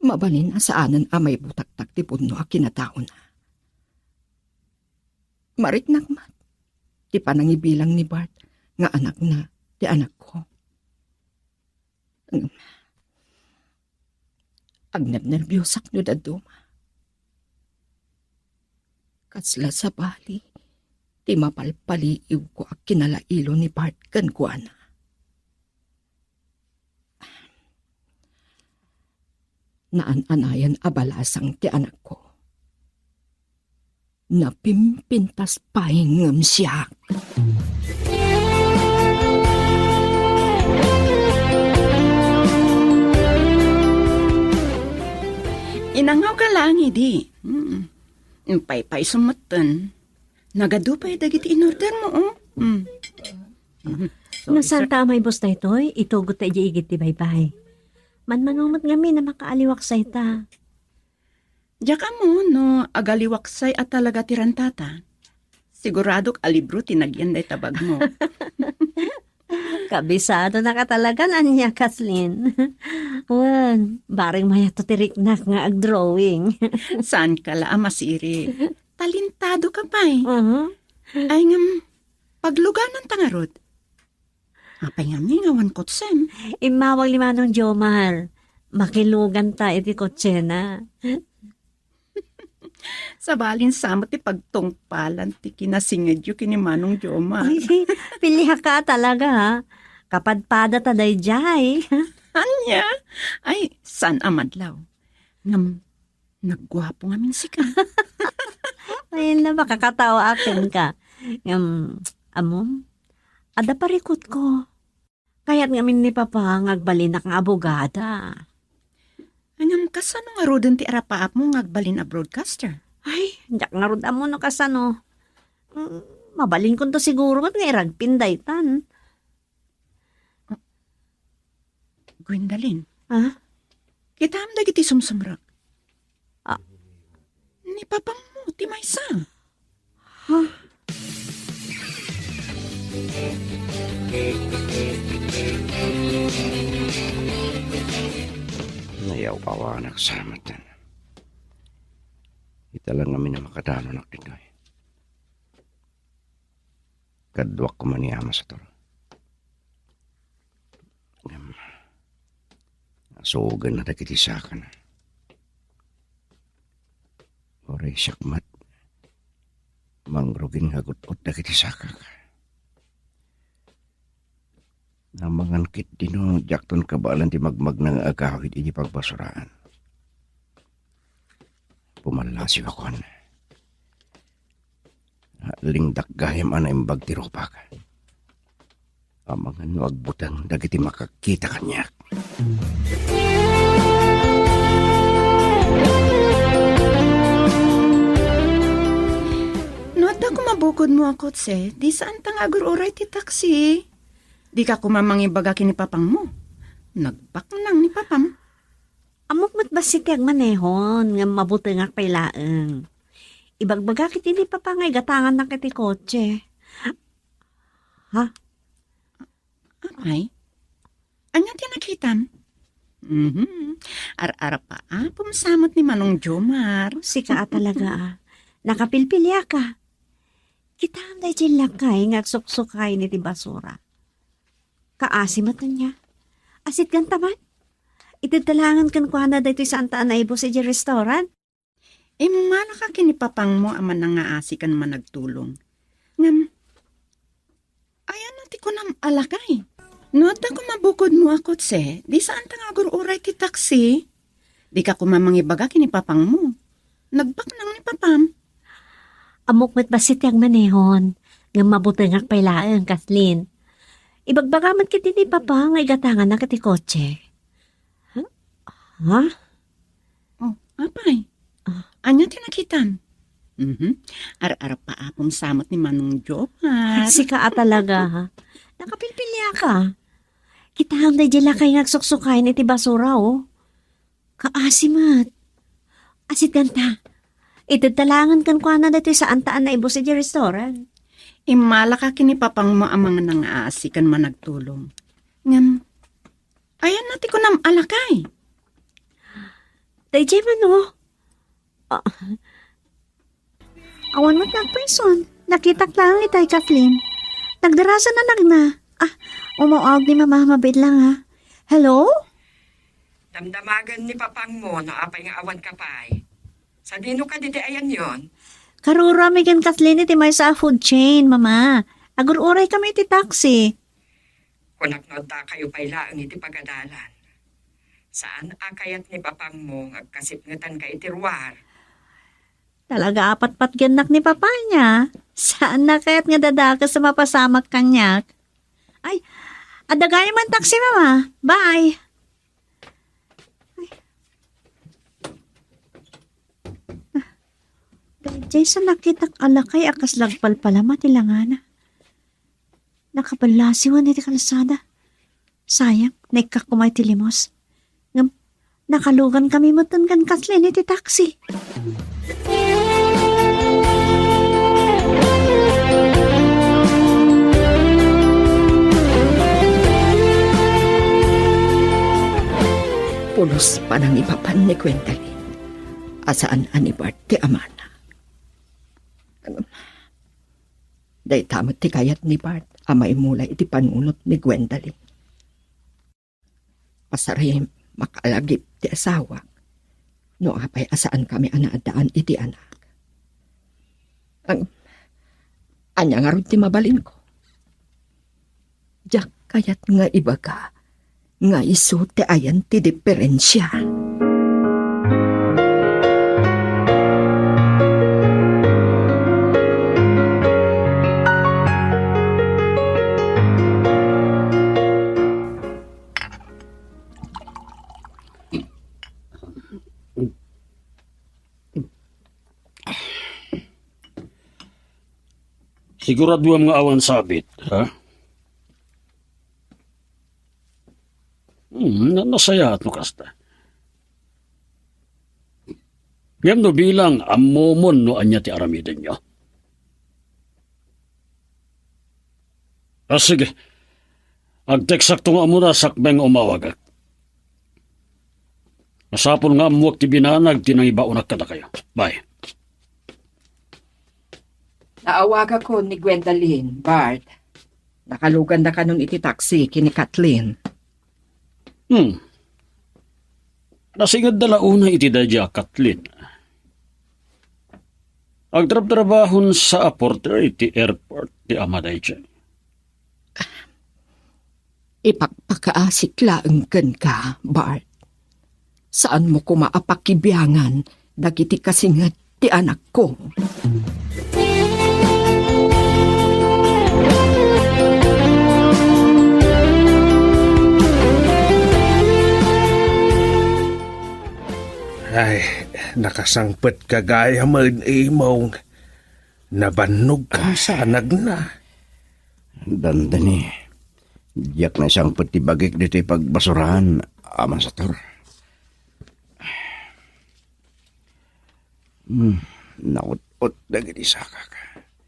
mabalin a saanen a maibutaktak ti pudno a kinataona. Mariknak met ti panangibilang ni Bart nga anakna ti anakko. Ngem, agnernerbiosak no dadduma. Kasla sabali ti mapalpaliiwko a kinalailo ni Bart kenkuana. Naan-anayan a balasang ti anakko. Napimpintas pay ngem siak. Inangawka laeng idi. Mm. Paypayso metten. Nagadu pay dagiti inordermo, oh. Mm. Sorry, sir. Nasaanta a maibus daytoy, itugotta idiay igid ti baybay. Manmano met ngamin a makaaliwaksayta. Diak ammo no agaliwaksay a talaga ti rantata. Siguradok a libro ti nagyan dayta bagmo. Kabisadonaka talaga, ania, Kathleen. Wen, bareng mayatto ti riknak nga agdrawing. Saanka la a masirik. Talentedoka pay. Mhm. Ay ngem, paglugananta ngarud. Apay ngamin nga awan kotsem? Immawag ni Manong Jomar. Makiluganta iti kotsena. Sabalin sa met ti pagtungpalan ti kinasingedyo ken ni Manong Jomar. Ay, piliaka talaga, ha? Kapadpadata daydiay. Ania? Ay, saan a madlaw. Ngem, nagguapo ngamin sika. Ay, na, makakatawa akin ka. Ngem, ammom, adda parikutko. Kayat ngamin ni Papa nga agbalinak nga abogada. Ngem kasano ngaruden ti arapaapmo nga agbalin a broadcaster? Ay, diak ngarud ammo no kasano. Mm, mabalinkonto siguro met nga iragpin daytan. Gwendolyn. Ah? Kitaem dagiti sumsumrek. Ah. Ni papangmo ti maysa. Ha? Nayaw-awanak sa matan. Ita lang ngamin a makadalonak ditoy. Kaduak koma ni Ama Sator. Ngem, asuganna dagiti sakana. Uray siak met, mangrugin nga agut-ot dagiti sakak. Amangan ketdi no diakton kabaelan ti magmagna nga agawid iti pagbasuraan. Pumallasiw a kuan. Lingdak gayam a naimbag ti rupak. Amangan no agbuteng dagiti makakita kaniak. No adda koma bukodmo a kotse, di saanta nga agur-uray ti taksi. Dika koma mangibaga ken ni papangmo. Nagbaknang ni papam. Ammok met bassit ti agmanehon, ngem mabutengak pay laeng. Ibagbagak iti ni Papa nga igatangannak iti kotse. Ha? Apay? Ania ti nakitam? Mhm. Ar-arpaapom sa met ni Manong Jomar. Sika a talaga, ah. Nakapilpiliaka. Kitaem daydiay lakay nga agsuksukay iti basura. Kaasi met ania. Asitganta man. Itedta laengen kenkuana daytoy saanta a naibus idiay restaurant. Immalaka ken ni papangmo a manangaasi ken managtulong. Ngem, ayanna ti kunam a lakay? No adda koma bukodmo a kotse, di saanta nga agur-uray ti taksi? Dika koma mangibaga ken ni papangmo. Nagbaknang ni papam. Ammok met bassit ti agmanehon, ngem mabutengak pay laeng, Kathleen. Ibagbaga met ketdi ni papa nga igatangannak iti kotse. Huh? Ha? Oh, apay? Ah. Ania ti nakitam? Mhm. Ar-arpaapom sa met ni Manong Jomar. Sika a talaga, ha? Nakapilpiliaka. Kitaem daydiay lakay nga agsuksukay iti basura, oh. Kaasi met. Asitganta. Itedta laengen kenkuana daytoy saanta a naibus idiay restaurant. Immalaka ken ni papangmo a manangaasi ken managtulong. Ngem, ayanna ti kunam a lakay? Daydiay man, oh. Ah. Awan met nga agpayson. Nakitak laeng itay, Kathleen. Nagdarasan a nagna. Ah, umaw-awag ni Mama, mabiit lang, ha. Hello? Damdamagen ni papangmo no apay nga awan ka pay. Sadino kadi ti ayanyon? Karuro mi ken Kathleen iti maysa a food chain, Mama. Agur-uray kami iti taxi. Kunak no adda kayo pay laeng iti pagadalan. Saan a kayat ni papangmo nga agkasipngetan ka iti ruar? Talaga a patpatgennak ni papa niya. Saan na kayat nga dadakes a mapasamak kaniak? Ay, adda gayam man taxi, Mama. Bye. Ay. Ah, daydiay sa nakitak a lakay a kas lagpalpalama ti langana. Nakaballasiwan iti kalsada. Sayang, naikkak koma iti limos. Ngem, nakalugan kami metten ken Kathleen iti taxi. Pulos panangipapan ni Gwendalyn a saan a ni Bart ti amana. Dayta met ti kayat ni Bart a maimula iti panunot ni Gwendalyn. Pasarem, makaalagip ti asawak no apay a saankami a naaddaan iti anak. Ang, ania ngarud ti mabalinko? Diak kayat nga ibaga nga isu ti ayan ti diferensia. Siguraduam nga awan sabit, ha? Hmm, na-, nasayaat no kasta. Ngem no bilang ammomon no ania ti aramidenyo. Ah, sige. Agteksakto nga umuna sakbay nga umawagak. Masapul nga ammuek ti binanag ti nangibaonak kadakayo. Bye. Naawagakon ni Gwendalyn, Bart. Nakaluganda kanon iti taxi ken ni Kathleen. Hmm. Nasingedda la unay iti daydiay a Kathleen. Agtrabtrabahon sa a porter iti airport ti ama daydiay. Ipakpakaasik laeng kenka, Bart. Saanmo koma a pakibiangan dagiti kasinget ti anakko. Ay, nakasangpet ka gayamen, Imong. Nabannog ka sa nagna. Dandani, diak naisangpet ti bagik ditoy pagbasurahan, Ama Sator. Hmm, naut-ot dagiti sakak.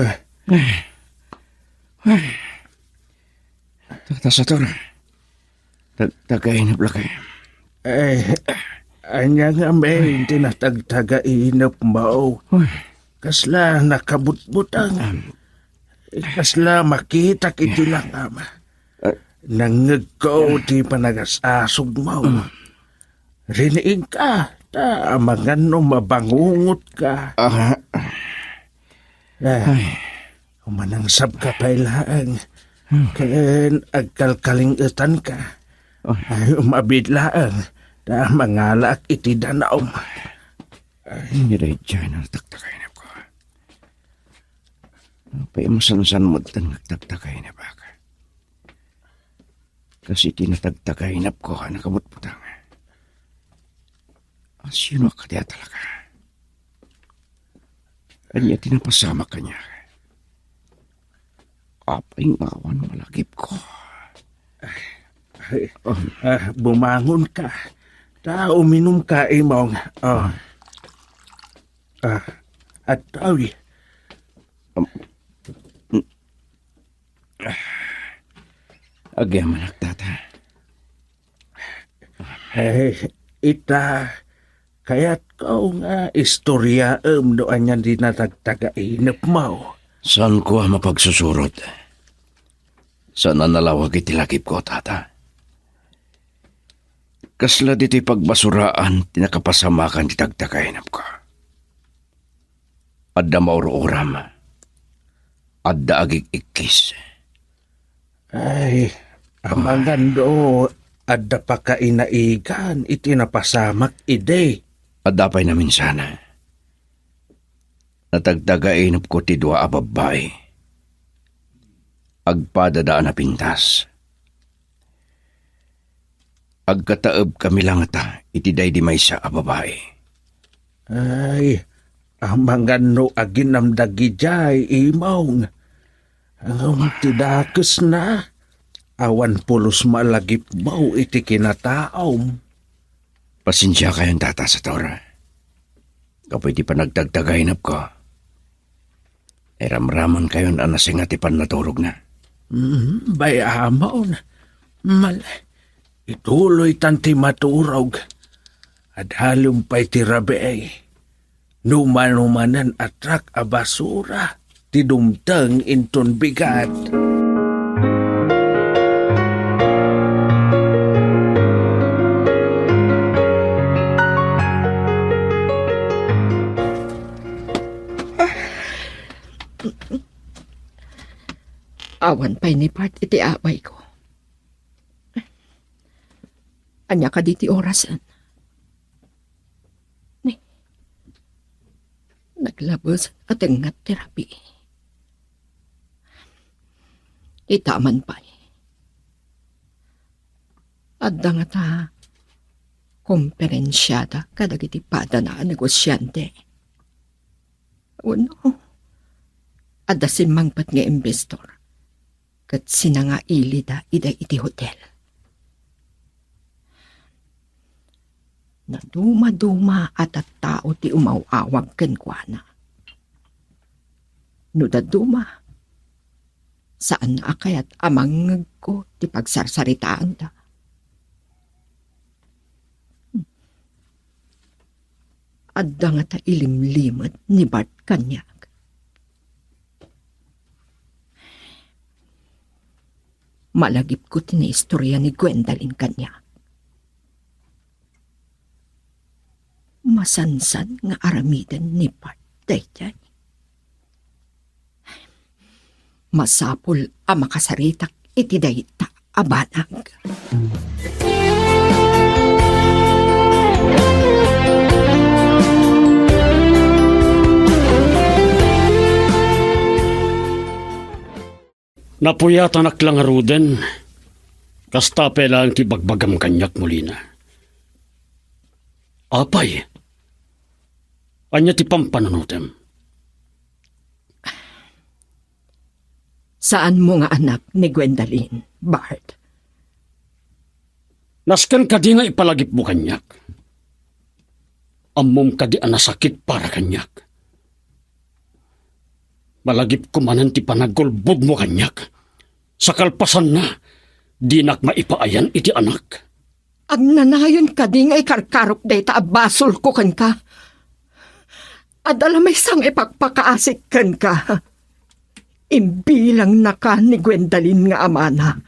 Eh. Ay. Tata Sator. Tag-, tagainep la kay. Eh, Ania ngamin ti natagtagainepmo? Ay. Kasla nakabutbuteng. Kasla makitak iti langam. Ay. Nangngegko ti panagas-asugmo. Mm. Rinikka, ta amangan no mabangungotka. Ah. Ah. Ay. Umanangsabka pay laeng, hmm, ken agkalkaling-etanka. Oh. Ay, umabid laeng, ta mangalaak iti danum. Ay. Ni Regina, nagtagtagainepko. Apay, masansan met nga agtagtagainepka. Kas iti natagtagainepko a nakabutbuteng. Asino a kadi a talaga? Ania ti napasamak kaniak? Apay nga awan malagipko? Ay, ah, bumangonka. Ta uminumka, Imong. Ah. Ah, adtoy. Um, Agyamanak, Tata. Eh, ita, kayatko nga istoryaem no ania ti natagtagainepmo. Saanko a mapagsusurot. Saan a nalawag iti lagipko, Tata. Kasla ditoy pagbasuraan ti nakapasamakan ti tagtagainepko. Adda maur-uram. Adda agik-ikkis. Ay, amangan no adda pakainaigan iti napasamak idi. Adda pay naminsana. Natagtagainepko ti dua a babbai. Agpadada a napintas. Agkataebkami la ngata iti daydi maysa a babai. Ay, amangan no aginam dagidiay, Imong. Ngem ti dakesna, awan pulos malagipmo iti kinataom. Pasensiakayon, Tata Sator. Gapu iti panagtagtagainepko. Iramramankayon a nasinga ti pannaturogna. Mm, bay-amon. Mal-, ituloytan ti maturog. Adalem pay ti rabii. No mano manen a truck a basura ti dumteng inton bigat. Awan pay ni Bart iti abayko. Ania kadi ti orasen? Ni, naglabes a tengngat ti rabii. Ita man pay. Adda ngata komperensiada kadagiti padana a negosiante. Wenno, adda simmangpet nga investor ket sinangailida ida iti hotel. Nadumaduma a tattao ti umaw-awag kenkuana. No dadduma, saan a kayat a mangngegko ti pagsarsaritaanda. Adda ngata ilimlimet ni Bart kaniak. Malagipko ti naistoria ni Gwendalyn kaniak. Masansan nga aramiden ni Bart daydiay. Masapul a makasaritak iti dayta a banag. Napuyatanak la ngaruden, kasta pay laeng ti ibagbagam kaniak, Molina. Apay, ania ti pampanunotem? Saanmo nga anak ni Gwendalyn, Bart. Nasken kadi nga ipalagipmo kaniak? Ammom kadi a nasakit para kaniak? Malagipko manen ti panagulbodmo kaniak. Sa kalpasanna, dinak maipaayan iti anak. Agnanayon kadi nga ikarkarok dayta a basolko kenka? Adda la maysa nga ipakpakaasik kenka. Imbilangnaka ni Gwendalyn nga amana.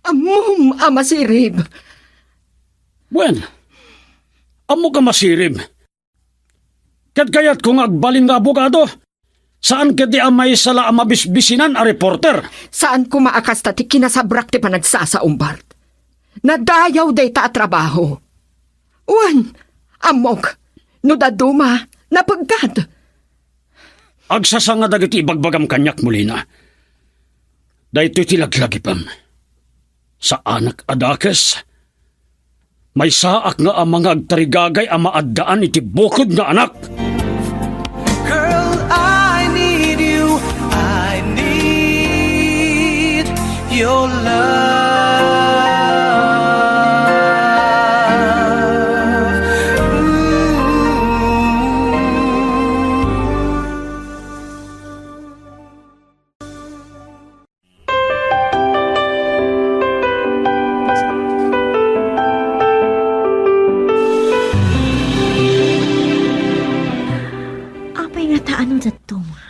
Ammom a masirib. Wen, ammok a masirib. Ket kayatko nga agbalin nga abogado. Saan ketdi a maysa la a mabisbisinan a reporter. Saan koma a kasta ti kinasabrak ti panagsasaumbar. Nadayaw dayta a trabaho. Wen, ammok, no dadduma, napeggad. Agsasanga dagiti ibagbagam kaniak, Molina. Daytoy ti laglagipem. Saanak a dakes. Maysaak nga ama nga agtarigagay a maaddaan iti bukod nga anak. Girl, I need you. I need your love. Ooh. Apay ngata no dadduma?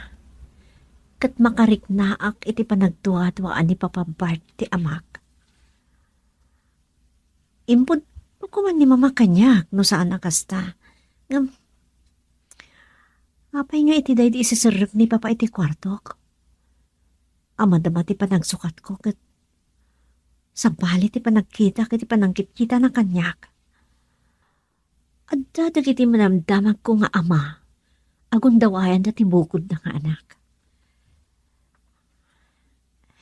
Ket makariknaak iti panagduaduaan ni Papa Bart ti amak. Impudno koma ni Mama kaniak no saan a kasta. Ngem, apay nga iti daydi isiserrek ni Papa iti kuartok? Amadama ti panagsukatko ket sabali ti panagkitak iti panangkitkitana kaniak. Adda dagiti madamdamagko nga ama a gundawayanda ti bukodna nga anak.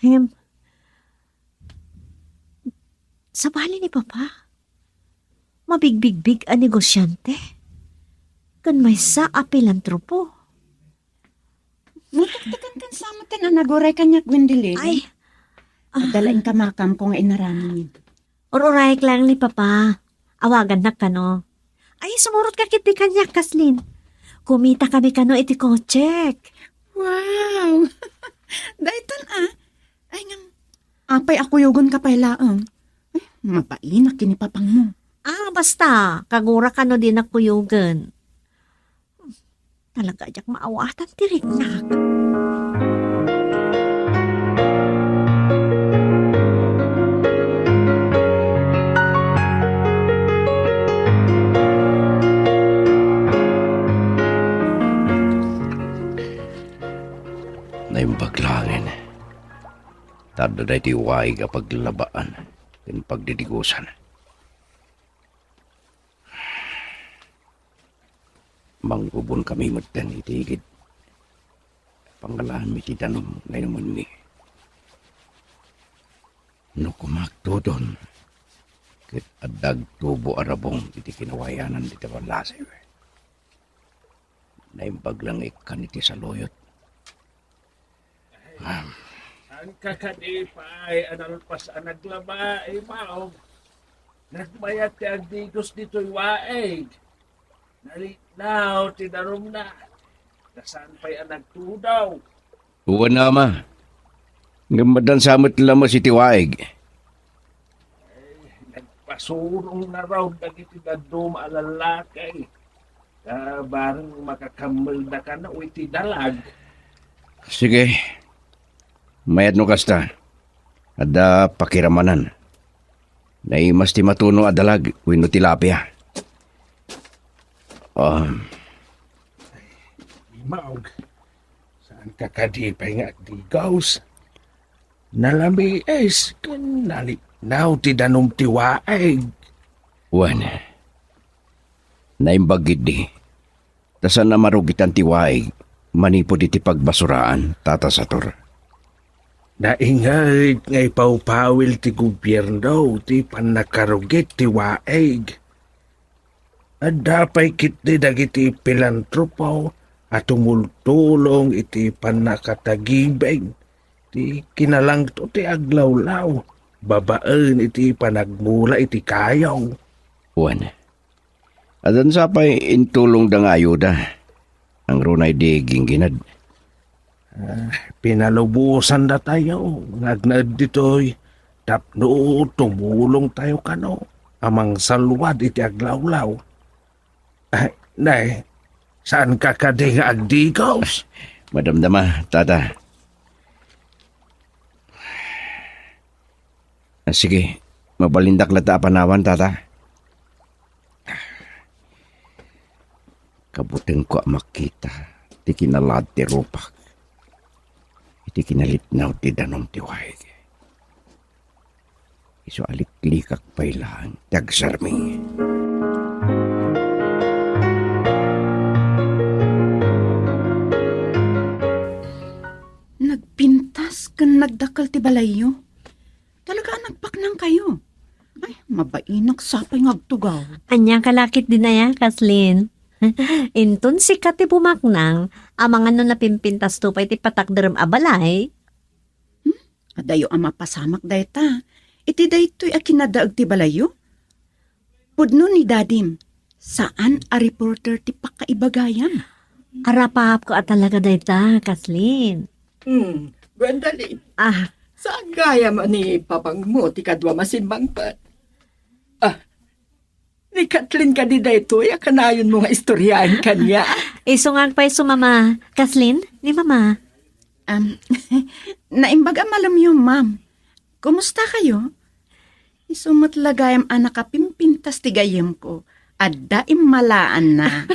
Ngem, sabali ni Papa, mabigbigbig a negosiante ken maysa a pilantropo. Natektekan ken sa met a naguray kaniak, Gwendolyn. Ay. Adda laeng kamakamko nga inaramid. Ur-urayek laeng ni Papa. Awagannak kano. Ay, sumurot ka ketdi kaniak, Kaslin. Kumita kami kano iti kotsek. Wow! Daytan a. Ay, ngem, apay a kuyogenka pay laeng? Ay, mabainak ken ni Papangmo. Ah, basta, kagura kano dinak kuyogen. Talaga diak maawatan ti riknak. Naimbag laengen. Ta adda daytoy waig a paglabaan ken pagdidigosan. Manggubonkami metten iti igid. Pangalaanmi ti danum nga inumenmi. No koma agtudon, ket adda agtubo a rabong iti kinawayanan dita ballasiw. Naimbag lang ikkan iti saluyot. Ay, saan ka kadi pay a nalpas a naglaba, Imaw? Nagmayat ti agdigos ditoy waig. Nalinaw ti danumna. Ta saan pay a nagtudaw? Wen, Ama. Ngem addan sa met lames iti waig. Ay, nagpasurong na raw dagiti dadduma a lallaki. Ta bareng makakammelda kano iti dalag. Sige. Mayat no kasta. Adda pakiramanan. Naimas ti matuno a dalag wenno tilapia. Um. Imaw, saan ka kadi pay nga agdigaws? Nalamiis ken nalinaw ti danum ti waig. Wen, naimbag ketdi. Ta saan a marugitan ti waig manipud iti pagbasuraan, Tata Sator. Nainget nga ipawpawil ti gobierno ti pannakarugit ti waig. Adda pay ketdi dagiti pilantropo a tumultulong iti pannakatagibeng ti kinalangto ti aglawlaw babaen iti panagmula iti kayo. Wen, addan sa pay intulongda nga ayuda. Angrunay di ginggined. Ah, pinalubosandatayo nga agnaed ditoy tapno tumulongtayo kano. a mangsalwad iti aglawlaw. Ay, nay, saanka kadi nga agdigos? Madamdama, tata. Ah, sige, mabalindak latta a panawan, tata. Kabutengko a makita ti kinalaad ti rupak iti kinalitnaw ti danum ti waig. Isu a liklikak pay laeng ti agsarming. Nagpintas ken nagdakkel ti balayyo. Talaga a nagpaknang kayo. Ay, mabainak sapay nga agtugaw. Ania ka lakit din aya, Kathleen? Inton sika ti bumaknang, amangan no napimpintasto pay ti patakderem a balay? Hmm? Adayo a mapasamak dayta. Iti daytoy a kinadaeg ti balayyo? Pudno ni Dadim, saan a reporter ti pakaibagayam. Arapaapko a talaga dayta, Kathleen. Hmm, Gwendalyn. Ah. Saan gayam a ni papangmo ti kadua masimmangpet? Ah, ni Kathleen kadi daytoy a kanayonmo nga istoryaen kaniak? Isu nga agpayso, Mama. Kathleen, ni Mama. Um, naimbag a malem yo, ma'am. Kumusta kayo? Isu met la gayam a nakapimpintas ti gayyemko. Adda immalaanna.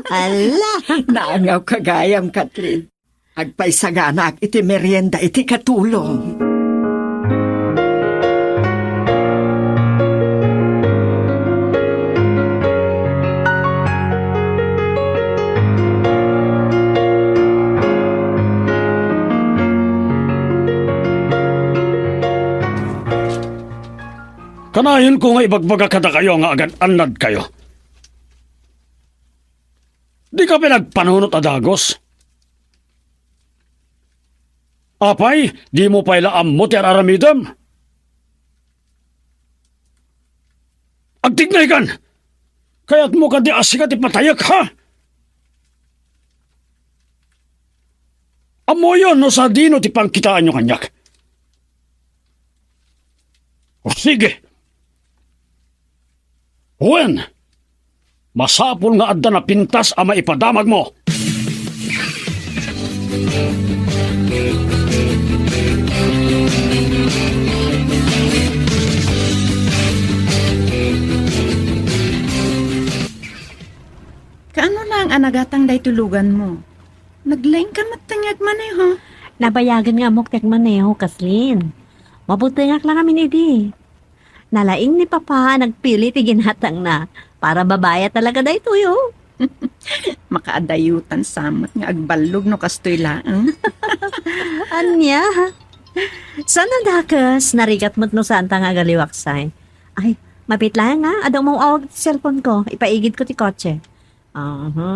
Ala! Naangaw ka gayam, Kathleen. Agpaisaganak iti merienda iti katulong. Kanayonko nga ibagbaga kadakayo nga agad-annadkayo. Dika pinagpanunot a dagus. Apay, dimo pay la ammo ti ar-aramidem? Agtignaykan! Kayatmo kadi a sika ti patayek, ha? Ammoyo no sadino ti pangkitaanyo kaniak. O sige. Wen, masapul nga adda napintas a maipadamagmo. Kaano lang a nagatang daytoy luganmo? Naglaing ka met ti agmaneho. Nabayagen nga ammok ti agmaneho, Kathleen. Mabutengak lang amin idi. Nalaing ni Papa a nagpili ti ginatangna. Para babae talaga daytoy, oh. Makaadayutan sa met nga agballog no kastoy laeng. Ania? Saan a dakes? Narigat met no saanta nga agaliwaksay. Ay, mapit laeng nga. Adda umaw-awag ti cellphone ko. Ipaigid ko ti kotse. Aha.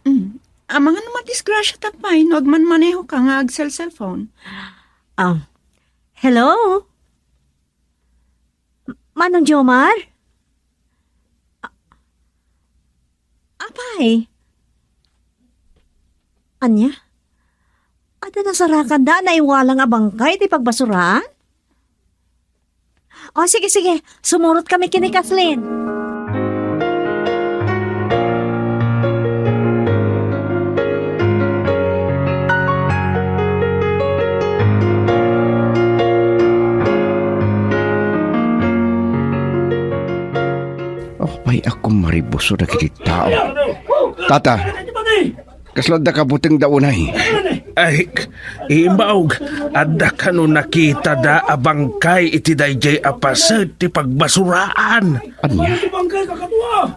Mm. Amangan no madisgrasya ta pay no agmanmaneho ka nga agsel-cellphone. Ah. Hello? Manong Jomar? A-, apay? Ania? Adda nasarakanda a naiwalang a bangkay iti pagbasuraan? O, sige, sige. Sumurot kami ken ni Kathleen. Apay a kumaribuso dagiti tao. Tata, kasla adda kabutengda unay? Ay, imbag, adda kano nakitada a bangkay iti daydiay a paset ti pagbasuraan? Ania?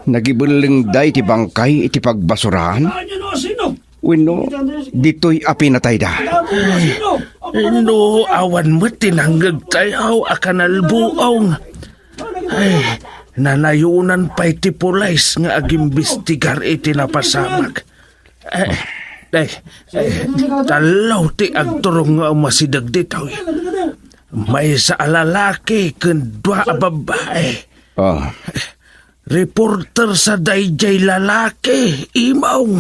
Nagibellengda iti bangkay iti pagbasuraan? Wenno, ditoy a pinatayda? Ay, no awan met ti nangngegtayo a kanalbuong. Ay, nanayonan pay ti pulis nga agimbestigar iti napasamak. Eh, eh, eh, tallo ti agturong nga umasideg ditoy. Maysa a lalaki ken dua a babbai. Ah. Reporter sa daydiay lalaki, Imong.